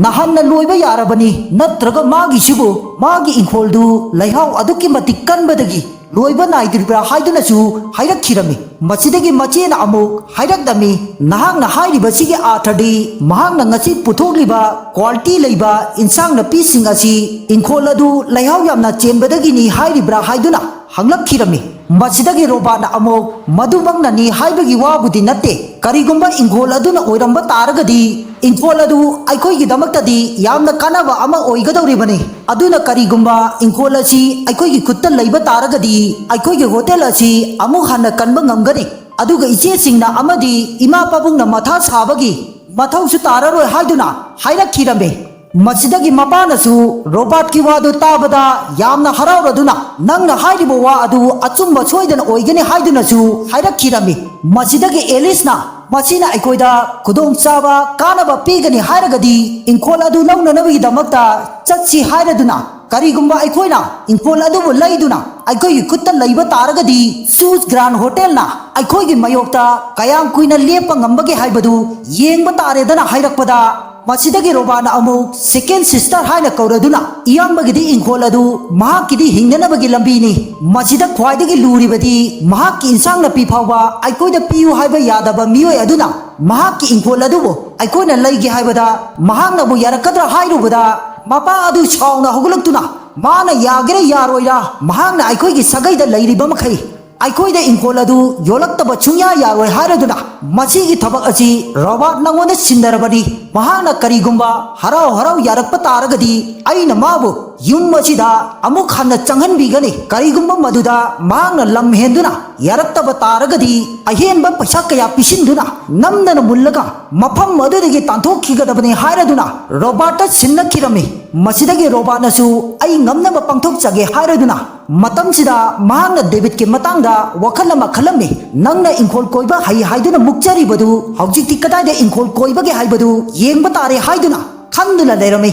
ꯅꯍꯥꯟꯅ ꯂꯣꯏꯕ ꯌꯥꯔꯕꯅꯤ꯫ ꯅꯠꯇ꯭ꯔꯒ ꯃꯥꯒꯤꯁꯤꯕꯨ, ꯃꯥꯒꯤ ꯏꯪꯈꯣꯜꯗꯨ ꯂꯩꯍꯥꯎ ꯑꯗꯨꯛꯀꯤ ꯃꯇꯤꯛ ꯀꯟꯕꯗꯒꯤ ꯂꯣꯏꯕ ꯅꯥꯏꯗ꯭ꯔꯤꯕ꯭ꯔꯥ?" ꯍꯥꯏꯗꯨꯅꯁꯨ ꯍꯥꯏꯔꯛꯈꯤꯔꯝꯃꯤ꯫ ꯃꯁꯤꯗꯒꯤ ꯃꯆꯦꯅ ꯑꯃꯨꯛ ꯍꯥꯏꯔꯛꯂꯝꯃꯤ, "ꯅꯍꯥꯛꯅ ꯍꯥꯏꯔꯤꯕꯁꯤꯒꯤ ꯑꯥꯔꯊꯗꯤ ꯃꯍꯥꯛꯅ ꯉꯁꯤ ꯄꯨꯊꯣꯛꯂꯤꯕ ꯀ꯭ꯋꯥꯂꯤꯇꯤ ꯂꯩꯕ ꯏꯟꯁꯥꯡ ꯅꯥꯄꯤꯁꯤꯡ ꯑꯁꯤ ꯏꯪꯈꯣꯜ ꯑꯗꯨ ꯂꯩꯍꯥꯎ ꯌꯥꯝꯅ ꯆꯦꯟꯕꯗꯒꯤꯅꯤ ꯍꯥꯏꯔꯤꯕ꯭ꯔꯥ?" ꯍꯥꯏꯗꯨꯅ ꯍꯪꯂꯛꯈꯤꯔꯝꯃꯤ꯫ ꯃꯁꯤꯗꯒꯤ ꯔꯣꯕꯥꯔꯠꯅ ꯑꯃꯨꯛ ꯃꯗꯨꯃꯛꯅꯅꯤ ꯍꯥꯏꯕꯒꯤ ꯋꯥꯕꯨꯗꯤ ꯅꯠꯇꯦ꯫ ꯀꯔꯤꯒꯨꯝꯕ ꯏꯪꯈꯣꯜ ꯑꯗꯨꯅ ꯑꯣꯏꯔꯝꯕ ꯇꯥꯔꯒꯗꯤ ꯏꯪꯈꯣꯜ ꯑꯗꯨ ꯑꯩꯈꯣꯏꯒꯤꯗꯃꯛꯇꯗꯤ ꯌꯥꯝꯅ ꯀꯥꯟꯅꯕ ꯑꯃ ꯑꯣꯏꯒꯗꯧꯔꯤꯕꯅꯤ꯫ ꯑꯗꯨꯅ ꯀꯔꯤꯒꯨꯝꯕ ꯏꯪꯈꯣꯜ ꯑꯁꯤ ꯑꯩꯈꯣꯏꯒꯤ ꯈꯨꯠꯇ ꯂꯩꯕ ꯇꯥꯔꯒꯗꯤ ꯑꯩꯈꯣꯏꯒꯤ ꯍꯣꯇꯦꯜ ꯑꯁꯤ ꯑꯃꯨꯛ ꯍꯟꯅ ꯀꯟꯕ ꯉꯝꯒꯅꯤ꯫ ꯑꯗꯨꯒ ꯏꯆꯦꯁꯤꯡꯅ ꯑꯃꯗꯤ ꯏꯃꯥ ꯄꯥꯕꯨꯡꯅ ꯃꯊꯥ ꯁꯥꯕꯒꯤ ꯃꯊꯧꯁꯨ ꯇꯥꯔꯔꯣꯏ ꯍꯥꯏꯗꯨꯅ ꯍꯥꯏꯔꯛꯈꯤꯔꯝꯃꯤ꯫ ꯃꯁꯤꯗꯒꯤ ꯃꯄꯥꯅꯁꯨ ꯔꯣꯕꯥꯔꯠꯀꯤ ꯋꯥꯗꯨ ꯇꯥꯕꯗ ꯌꯥꯝꯅ ꯍꯔꯥꯎꯔꯗꯨꯅ, "ꯅꯪꯅ ꯍꯥꯏꯔꯤꯕ ꯋꯥ ꯑꯗꯨ ꯑꯆꯨꯝꯕ ꯁꯣꯏꯗꯅ ꯑꯣꯏꯒꯅꯤ" ꯍꯥꯏꯗꯨꯅꯁꯨ ꯍꯥꯏꯔꯛꯈꯤꯔꯝꯃꯤ꯫ ꯃꯁꯤꯗꯒꯤ ꯑꯦꯂꯤꯁꯅ, "ꯃꯁꯤꯅ ꯑꯩꯈꯣꯏꯗ ꯈꯨꯗꯣꯡꯆꯥꯕ, ꯀꯥꯟꯅꯕ ꯄꯤꯒꯅꯤ ꯍꯥꯏꯔꯒꯗꯤ ꯏꯪꯈꯣꯜ ꯑꯗꯨ ꯂꯧꯅꯅꯕꯒꯤꯗꯃꯛꯇ ꯆꯠꯁꯤ" ꯍꯥꯏꯔꯗꯨꯅ, ꯀꯔꯤꯒꯨꯝꯕ ꯑꯩꯈꯣꯏꯅ ꯏꯪꯈꯣꯜ ꯑꯗꯨꯕꯨ ꯂꯩꯗꯨꯅ ꯑꯩꯈꯣꯏꯒꯤ ꯈꯨꯠꯇ ꯂꯩꯕ ꯇꯥꯔꯒꯗꯤ, ꯁꯨꯁ ꯒ꯭ꯔꯥꯟ ꯍꯣꯇꯦꯜꯅ ꯑꯩꯈꯣꯏꯒꯤ ꯃꯥꯌꯣꯛꯇ ꯀꯌꯥꯝ ꯀꯨꯏꯅ ꯂꯦꯞꯄ ꯉꯝꯕꯒꯦ ꯍꯥꯏꯕꯗꯨ ꯌꯦꯡꯕ ꯇꯥꯔꯦꯗꯅ ꯍꯥꯏꯔꯛꯄꯗ, ꯃꯁꯤꯗꯒꯤ ꯔꯣꯕꯥꯔꯠꯅ ꯑꯃꯨꯛ ꯁꯦꯀꯦꯟ ꯁꯤꯁꯇꯔ ꯍꯥꯏꯅ ꯀꯧꯔꯗꯨꯅ, "ꯏꯌꯥꯝꯕꯒꯤꯗꯤ ꯏꯪꯈꯣꯜ ꯑꯗꯨ ꯃꯍꯥꯛꯀꯤꯗꯤ ꯍꯤꯡꯅꯅꯕꯒꯤ ꯂꯝꯕꯤꯅꯤ꯫ ꯃꯁꯤꯗ ꯈ꯭ꯋꯥꯏꯗꯒꯤ ꯂꯨꯔꯤꯕꯗꯤ ꯃꯍꯥꯛꯀꯤ ꯏꯟꯁꯥꯡ ꯅꯥꯄꯤ ꯐꯥꯎꯕ ꯑꯩꯈꯣꯏꯗ ꯄꯤꯌꯨ ꯍꯥꯏꯕ ꯌꯥꯗꯕ ꯃꯤꯑꯣꯏ ꯑꯗꯨꯅ ꯃꯍꯥꯛꯀꯤ ꯏꯪꯈꯣꯜ ꯑꯗꯨꯕꯨ ꯑꯩꯈꯣꯏꯅ ꯂꯩꯒꯦ ꯍꯥꯏꯕꯗ ꯃꯍꯥꯛꯅꯕꯨ ꯌꯥꯔꯛꯀꯗ꯭ꯔꯥ?" ꯍꯥꯏꯔꯨꯕꯗ, ꯃꯄꯥ ꯑꯗꯨ ꯁꯥꯎꯅ ꯍꯧꯒꯠꯂꯛꯇꯨꯅ, "ꯃꯥꯅ ꯌꯥꯒꯦꯔꯥ ꯌꯥꯔꯣꯏꯔꯥ, ꯃꯍꯥꯛꯅ ꯑꯩꯈꯣꯏꯒꯤ ꯁꯥꯒꯩꯗ ꯂꯩꯔꯤꯕ ꯃꯈꯩ ꯑꯩꯈꯣꯏꯗ ꯏꯪꯈꯣꯜ ꯑꯗꯨ ꯌꯣꯜꯂꯛꯇꯕ ꯁꯨꯡꯌꯥ ꯌꯥꯔꯣꯏ" ꯍꯥꯏꯔꯗꯨꯅ, "ꯃꯁꯤꯒꯤ ꯊꯕꯛ ꯑꯁꯤ ꯔꯣꯕꯥꯔꯠ ꯅꯉꯣꯟꯗ ꯁꯤꯟꯅꯔꯕꯅꯤ꯫ ꯃꯍꯥꯛꯅ ꯀꯔꯤꯒꯨꯝꯕ ꯍꯔꯥꯎ ꯍꯔꯥꯎ ꯌꯥꯔꯛꯄ ꯇꯥꯔꯒꯗꯤ, ꯑꯩꯅ ꯃꯥꯕꯨ ꯌꯨꯝ ꯑꯁꯤꯗ ꯑꯃꯨꯛ ꯍꯟꯅ ꯆꯪꯍꯟꯕꯤꯒꯅꯤ꯫ ꯀꯔꯤꯒꯨꯝꯕ ꯃꯗꯨꯗ ꯃꯍꯥꯛꯅ ꯂꯝ ꯍꯦꯟꯗꯨꯅ ꯌꯥꯔꯛꯇꯕ ꯇꯥꯔꯒꯗꯤ, ꯑꯍꯦꯟꯕ ꯄꯩꯁꯥ ꯀꯌꯥ ꯄꯤꯁꯤꯟꯗꯨꯅ ꯅꯝꯗꯅ ꯃꯨꯜꯂꯒ ꯃꯐꯝ ꯑꯗꯨꯗꯒꯤ ꯇꯥꯟꯊꯣꯛꯈꯤꯒꯗꯕꯅꯤ" ꯍꯥꯏꯔꯗꯨꯅ ꯔꯣꯕꯥꯔꯠꯇ ꯁꯤꯟꯅꯈꯤꯔꯝꯃꯤ꯫ ꯃꯁꯤꯗꯒꯤ ꯔꯣꯕꯥꯔꯠꯅꯁꯨ, "ꯑꯩ ꯉꯝꯅꯕ ꯄꯥꯡꯊꯣꯛꯆꯒꯦ" ꯍꯥꯏꯔꯗꯨꯅ, ꯃꯇꯝꯁꯤꯗ ꯃꯍꯥꯛꯅ ꯗꯦꯕꯤꯠꯀꯤ ꯃꯇꯥꯡꯗ ꯋꯥꯈꯜ ꯑꯃ ꯈꯜꯂꯝꯃꯤ꯫ "ꯅꯪꯅ ꯏꯪꯈꯣꯜ ꯀꯣꯏꯕ ꯍꯩ ꯍꯥꯏꯗꯨꯅ ꯃꯨꯛꯆꯔꯤꯕꯗꯨ ꯍꯧꯖꯤꯛꯇꯤ ꯀꯗꯥꯏꯗ ꯏꯪꯈꯣꯜ ꯀꯣꯏꯕꯒꯦ ꯍꯥꯏꯕꯗꯨ ꯌꯦꯡꯕ ꯇꯥꯔꯦ" ꯍꯥꯏꯗꯨꯅ ꯈꯟꯗꯨꯅ ꯂꯩꯔꯝꯃꯤ꯫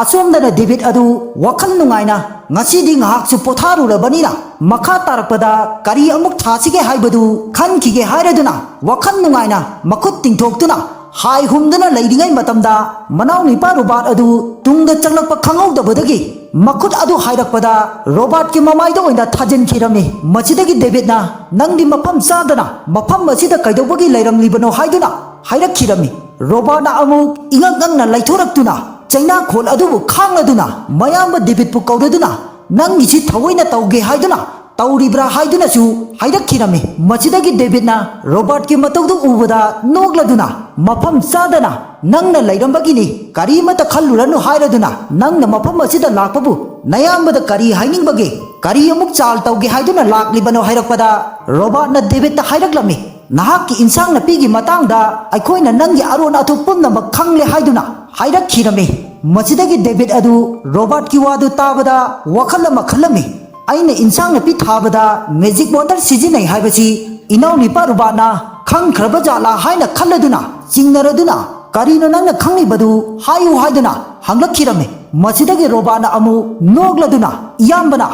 ꯑꯁꯣꯝꯗꯅ ꯗꯦꯕꯤꯠ ꯑꯗꯨ ꯋꯥꯈꯜ ꯅꯨꯡꯉꯥꯏꯅ, ꯉꯁꯤꯗꯤ ꯉꯥꯏꯍꯥꯛꯁꯨ ꯄꯣꯊꯥꯔꯨꯔꯕꯅꯤꯅ, ꯃꯈꯥ ꯇꯥꯔꯛꯄꯗ ꯀꯔꯤ ꯑꯃꯨꯛ ꯊꯥꯁꯤꯒꯦ ꯍꯥꯏꯕꯗꯨ ꯈꯟꯈꯤꯒꯦ ꯍꯥꯏꯔꯗꯨꯅ ꯋꯥꯈꯜ ꯅꯨꯡꯉꯥꯏꯅ ꯃꯈꯨꯠ ꯇꯤꯡꯊꯣꯛꯇꯨꯅ ꯍꯥꯏ ꯍꯨꯝꯗꯨꯅ ꯂꯩꯔꯤꯉꯩ ꯃꯇꯝꯗ, ꯃꯅꯥꯎ ꯅꯨꯄꯥ ꯔꯣꯕꯥꯔꯠ ꯑꯗꯨ ꯇꯨꯡꯗ ꯆꯪꯂꯛꯄ ꯈꯪꯍꯧꯗꯕꯗꯒꯤ ꯃꯈꯨꯠ ꯑꯗꯨ ꯍꯥꯏꯔꯛꯄꯗ, ꯔꯣꯕꯥꯔꯠꯀꯤ ꯃꯃꯥꯏꯗ ꯑꯣꯏꯅ ꯊꯥꯖꯤꯟꯈꯤꯔꯝꯃꯤ꯫ ꯃꯁꯤꯗꯒꯤ ꯗꯦꯕꯤꯠꯅ, "ꯅꯪꯗꯤ ꯃꯐꯝ ꯆꯥꯗꯅ ꯃꯐꯝ ꯑꯁꯤꯗ ꯀꯩꯗꯧꯕꯒꯤ ꯂꯩꯔꯝꯂꯤꯕꯅꯣ?" ꯍꯥꯏꯗꯨꯅ ꯍꯥꯏꯔꯛꯈꯤꯔꯝꯃꯤ꯫ ꯔꯣꯕꯥꯔꯠꯅ ꯑꯃꯨꯛ ꯏꯉꯛ ꯉꯛꯅ ꯂꯩꯊꯣꯔꯛꯇꯨꯅ, ꯆꯩꯅꯥꯈꯣꯜ ꯑꯗꯨꯕꯨ ꯈꯥꯡꯂꯗꯨꯅ, ꯃꯌꯥꯝꯕ ꯗꯦꯕꯤꯠꯄꯨ ꯀꯧꯔꯗꯨꯅ, "ꯅꯪꯒꯤꯁꯤ ꯊꯑꯣꯏꯅ ꯇꯧꯒꯦ ꯍꯥꯏꯗꯨꯅ ꯇꯧꯔꯤꯕ꯭ꯔꯥ?" ꯍꯥꯏꯗꯨꯅꯁꯨ ꯍꯥꯏꯔꯛꯈꯤꯔꯝꯃꯤ꯫ ꯃꯁꯤꯗꯒꯤ ꯗꯦꯕꯤꯠꯅ ꯔꯣꯕꯥꯔꯠꯀꯤ ꯃꯇꯧꯗꯨ ꯎꯕꯗ ꯅꯣꯛꯂꯗꯨꯅ, "ꯃꯐꯝ ꯆꯥꯗꯅ ꯅꯪꯅ ꯂꯩꯔꯝꯕꯒꯤꯅꯤ, ꯀꯔꯤꯃꯠꯇ ꯈꯜꯂꯨꯔꯅꯨ" ꯍꯥꯏꯔꯗꯨꯅ, "ꯅꯪꯅ ꯃꯐꯝ ꯑꯁꯤꯗ ꯂꯥꯛꯄꯕꯨ ꯅꯌꯥꯝꯕꯗ ꯀꯔꯤ ꯍꯥꯏꯅꯤꯡꯕꯒꯦ? ꯀꯔꯤ ꯑꯃꯨꯛ ꯆꯥꯜ ꯇꯧꯒꯦ ꯍꯥꯏꯗꯨꯅ ꯂꯥꯛꯂꯤꯕꯅꯣ?" ꯍꯥꯏꯔꯛꯄꯗ, ꯔꯣꯕꯥꯔꯠꯅ ꯗꯦꯕꯤꯠꯇ ꯍꯥꯏꯔꯛꯂꯝꯃꯤ, "ꯅꯍꯥꯛꯀꯤ ꯏꯟꯁꯥꯡ ꯅꯥꯄꯤꯒꯤ ꯃꯇꯥꯡꯗ ꯑꯩꯈꯣꯏꯅ ꯅꯪꯒꯤ ꯑꯔꯣꯟ ꯑꯊꯨꯞ ꯄꯨꯝꯅꯃꯛ ꯈꯪꯂꯦ" ꯍꯥꯏꯗꯨꯅ ꯍꯥꯏꯔꯛꯈꯤꯔꯝꯃꯤ꯫ ꯃꯁꯤꯗꯒꯤ ꯗꯦꯕꯤꯠ ꯑꯗꯨ ꯔꯣꯕꯥꯔꯠꯀꯤ ꯋꯥꯗꯨ ꯇꯥꯕꯗ ꯋꯥꯈꯜ ꯑꯃ ꯈꯜꯂꯝꯃꯤ꯫ "ꯑꯩꯅ ꯏꯟꯁꯥꯡ ꯅꯥꯄꯤ ꯊꯥꯕꯗ ꯃꯦꯖꯤꯛ ꯋꯥꯇꯔ ꯁꯤꯖꯤꯟꯅꯩ ꯍꯥꯏꯕꯁꯤ ꯏꯅꯥꯎꯅꯨꯄꯥ ꯔꯣꯕꯥꯔꯠꯅ ꯈꯪꯈ꯭ꯔꯕ ꯖꯥꯠꯂꯥ ꯍꯥꯏꯅ ꯈꯜꯂꯗꯨꯅ ꯆꯤꯡꯅꯔꯗꯨꯅ, 'ꯀꯔꯤꯅꯣ ꯅꯪꯅ ꯈꯪꯂꯤꯕꯗꯨ? ꯍꯥꯏꯌꯨ' ꯍꯥꯏꯗꯨꯅ ꯍꯪꯂꯛꯈꯤꯔꯝꯃꯤ꯫ ꯃꯁꯤꯗꯒꯤ ꯔꯣꯕꯥꯔꯠꯅ ꯑꯃꯨꯛ ꯅꯣꯛꯂꯗꯨꯅ, "ꯏꯌꯥꯝꯕꯅ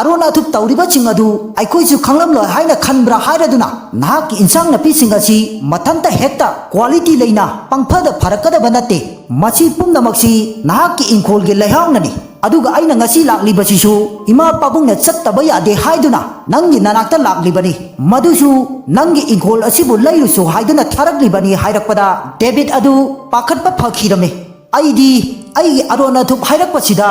ꯑꯔꯣꯟ ꯑꯊꯨꯞ ꯇꯧꯔꯤꯕꯁꯤꯡ ꯑꯗꯨ ꯑꯩꯈꯣꯏꯁꯨ ꯈꯪꯂꯝꯂꯣꯏ ꯍꯥꯏꯅ ꯈꯟꯕ꯭ꯔꯥ ꯍꯥꯏꯔꯗꯨꯅ, ꯅꯍꯥꯛꯀꯤ ꯏꯟꯁꯥꯡ ꯅꯥꯄꯤꯁꯤꯡ ꯑꯁꯤ ꯃꯊꯟꯇ ꯍꯦꯛꯇ ꯀ꯭ꯋꯥꯂꯤꯇꯤ ꯂꯩꯅ ꯄꯪꯐꯗ ꯐꯔꯛꯀꯗꯕ ꯅꯠꯇꯦ꯫ ꯃꯁꯤ ꯄꯨꯝꯅꯃꯛꯁꯤ ꯅꯍꯥꯛꯀꯤ ꯏꯪꯈꯣꯜꯒꯤ ꯂꯩꯍꯥꯎꯅꯅꯤ꯫ ꯑꯗꯨꯒ ꯑꯩꯅ ꯉꯁꯤ ꯂꯥꯛꯂꯤꯕꯁꯤꯁꯨ ꯏꯃꯥ ꯄꯥꯕꯨꯡꯅ ꯆꯠꯇꯕ ꯌꯥꯗꯦ ꯍꯥꯏꯗꯨꯅ ꯅꯪꯒꯤ ꯅꯅꯥꯛꯇ ꯂꯥꯛꯂꯤꯕꯅꯤ꯫ ꯃꯗꯨꯁꯨ ꯅꯪꯒꯤ ꯏꯪꯈꯣꯜ ꯑꯁꯤꯕꯨ ꯂꯩꯔꯨꯁꯨ ꯍꯥꯏꯗꯨꯅ ꯊꯥꯔꯛꯂꯤꯕꯅꯤ" ꯍꯥꯏꯔꯛꯄꯗ ꯗꯦꯕꯤꯠ ꯑꯗꯨ ꯄꯥꯈꯠꯄ ꯐꯈꯤꯔꯝꯃꯤ꯫ "ꯑꯩꯗꯤ ꯑꯩꯒꯤ ꯑꯔꯣꯟ ꯑꯊꯨꯞ ꯍꯥꯏꯔꯛꯄꯁꯤꯗ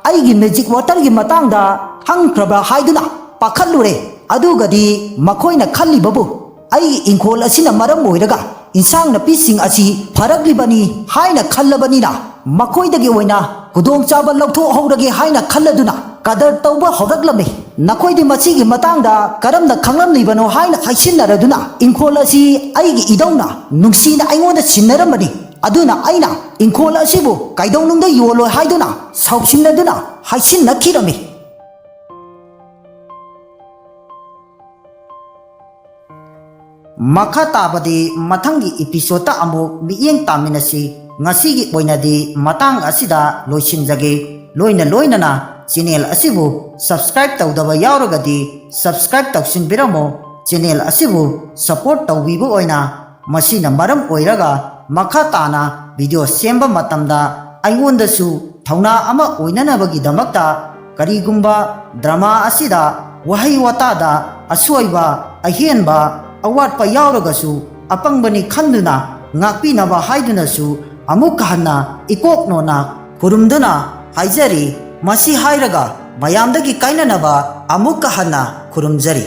ꯑꯩꯒꯤ ꯃꯦꯖꯤꯛ ꯋꯥꯇꯔꯒꯤ ꯃꯇꯥꯡꯗ ꯈꯪꯈ꯭ꯔꯕ꯭ꯔꯥ ꯍꯥꯏꯗꯨꯅ ꯄꯥꯈꯠꯂꯨꯔꯦ꯫ ꯑꯗꯨꯒꯗꯤ ꯃꯈꯣꯏꯅ ꯈꯜꯂꯤꯕꯕꯨ ꯑꯩꯒꯤ ꯏꯪꯈꯣꯜ ꯑꯁꯤꯅ ꯃꯔꯝ ꯑꯣꯏꯔꯒ ꯏꯟꯁꯥꯡ ꯅꯥꯄꯤꯁꯤꯡ ꯑꯁꯤ ꯐꯔꯛꯂꯤꯕꯅꯤ ꯍꯥꯏꯅ ꯈꯜꯂꯕꯅꯤꯅ, ꯃꯈꯣꯏꯗꯒꯤ ꯑꯣꯏꯅ ꯈꯨꯗꯣꯡꯆꯥꯕ ꯂꯧꯊꯣꯛꯍꯧꯔꯒꯦ ꯍꯥꯏꯅ ꯈꯜꯂꯗꯨꯅ ꯀꯗꯔ ꯇꯧꯕ ꯍꯧꯔꯛꯂꯝꯃꯤ꯫ ꯅꯈꯣꯏꯗꯤ ꯃꯁꯤꯒꯤ ꯃꯇꯥꯡꯗ ꯀꯔꯝꯅ ꯈꯪꯂꯝꯂꯤꯕꯅꯣ ꯍꯥꯏꯅ ꯍꯥꯏꯁꯤꯟꯅꯔꯗꯨꯅ ꯏꯪꯈꯣꯜ ꯑꯁꯤ ꯑꯩꯒꯤ ꯏꯙꯧꯅ ꯅꯨꯡꯁꯤꯅ ꯑꯩꯉꯣꯟꯗ ꯁꯤꯟꯅꯔꯝꯕꯅꯤ꯫ ꯑꯗꯨꯅ ꯑꯩꯅ ꯏꯪꯈꯣꯜ ꯑꯁꯤꯕꯨ ꯀꯩꯗꯧꯅꯨꯡꯗ ꯌꯣꯜꯂꯣꯏ ꯍꯥꯏꯗꯨꯅ ꯁꯥꯎꯁꯤꯟꯅꯗꯨꯅ ꯍꯥꯏꯁꯤꯟꯅꯈꯤꯔꯝꯃꯤ"꯫ ꯃꯈꯥ ꯇꯥꯕꯗꯤ ꯃꯊꯪꯒꯤ ꯏꯄꯤꯁꯣꯗꯇ ꯑꯃꯨꯛ ꯃꯤꯠꯌꯦꯡ ꯇꯥꯃꯤꯟꯅꯁꯤ꯫ ꯉꯁꯤꯒꯤ ꯑꯣꯏꯅꯗꯤ ꯃꯇꯥꯡ ꯑꯁꯤꯗ ꯂꯣꯏꯁꯤꯟꯖꯒꯦ꯫ ꯂꯣꯏꯅ ꯂꯣꯏꯅꯅ ꯆꯦꯅꯦꯜ ꯑꯁꯤꯕꯨ ꯁꯕꯁꯀ꯭ꯔꯥꯏꯕ ꯇꯧꯗꯕ ꯌꯥꯎꯔꯒꯗꯤ ꯁꯕꯁꯀ꯭ꯔꯥꯏꯕ ꯇꯧꯁꯤꯟꯕꯤꯔꯝꯃꯨ꯫ ꯆꯦꯅꯦꯜ ꯑꯁꯤꯕꯨ ꯁꯄꯣꯔꯠ ꯇꯧꯕꯤꯕ ꯑꯣꯏꯅ ꯃꯁꯤꯅ ꯃꯔꯝ ꯑꯣꯏꯔꯒ ꯃꯈꯥ ꯇꯥꯅ ꯚꯤꯗꯤꯑꯣ ꯁꯦꯝꯕ ꯃꯇꯝꯗ ꯑꯩꯉꯣꯟꯗꯁꯨ ꯊꯧꯅꯥ ꯑꯃ ꯑꯣꯏꯅꯅꯕꯒꯤꯗꯃꯛꯇ, ꯀꯔꯤꯒꯨꯝꯕ ꯗ꯭ꯔꯃꯥ ꯑꯁꯤꯗ ꯋꯥꯍꯩ ꯋꯥꯇꯥꯗ ꯑꯁꯣꯏꯕ, ꯑꯍꯦꯟꯕ, ꯑꯋꯥꯠꯄ ꯌꯥꯎꯔꯒꯁꯨ ꯑꯄꯪꯕꯅꯤ ꯈꯟꯗꯨꯅ ꯉꯥꯛꯄꯤꯅꯕ ꯍꯥꯏꯗꯨꯅꯁꯨ ꯑꯃꯨꯛ ꯍꯟꯅ ꯏꯀꯣꯛꯅꯣꯅ ꯈꯨꯔꯨꯝꯗꯨꯅ ꯍꯥꯏꯖꯔꯤ꯫ ꯃꯁꯤ ꯍꯥꯏꯔꯒ ꯃꯌꯥꯝꯗꯒꯤ ꯀꯥꯏꯅꯅꯕ ꯑꯃꯨꯛꯀ ꯍꯟꯅ ꯈꯨꯔꯨꯝꯖꯔꯤ꯫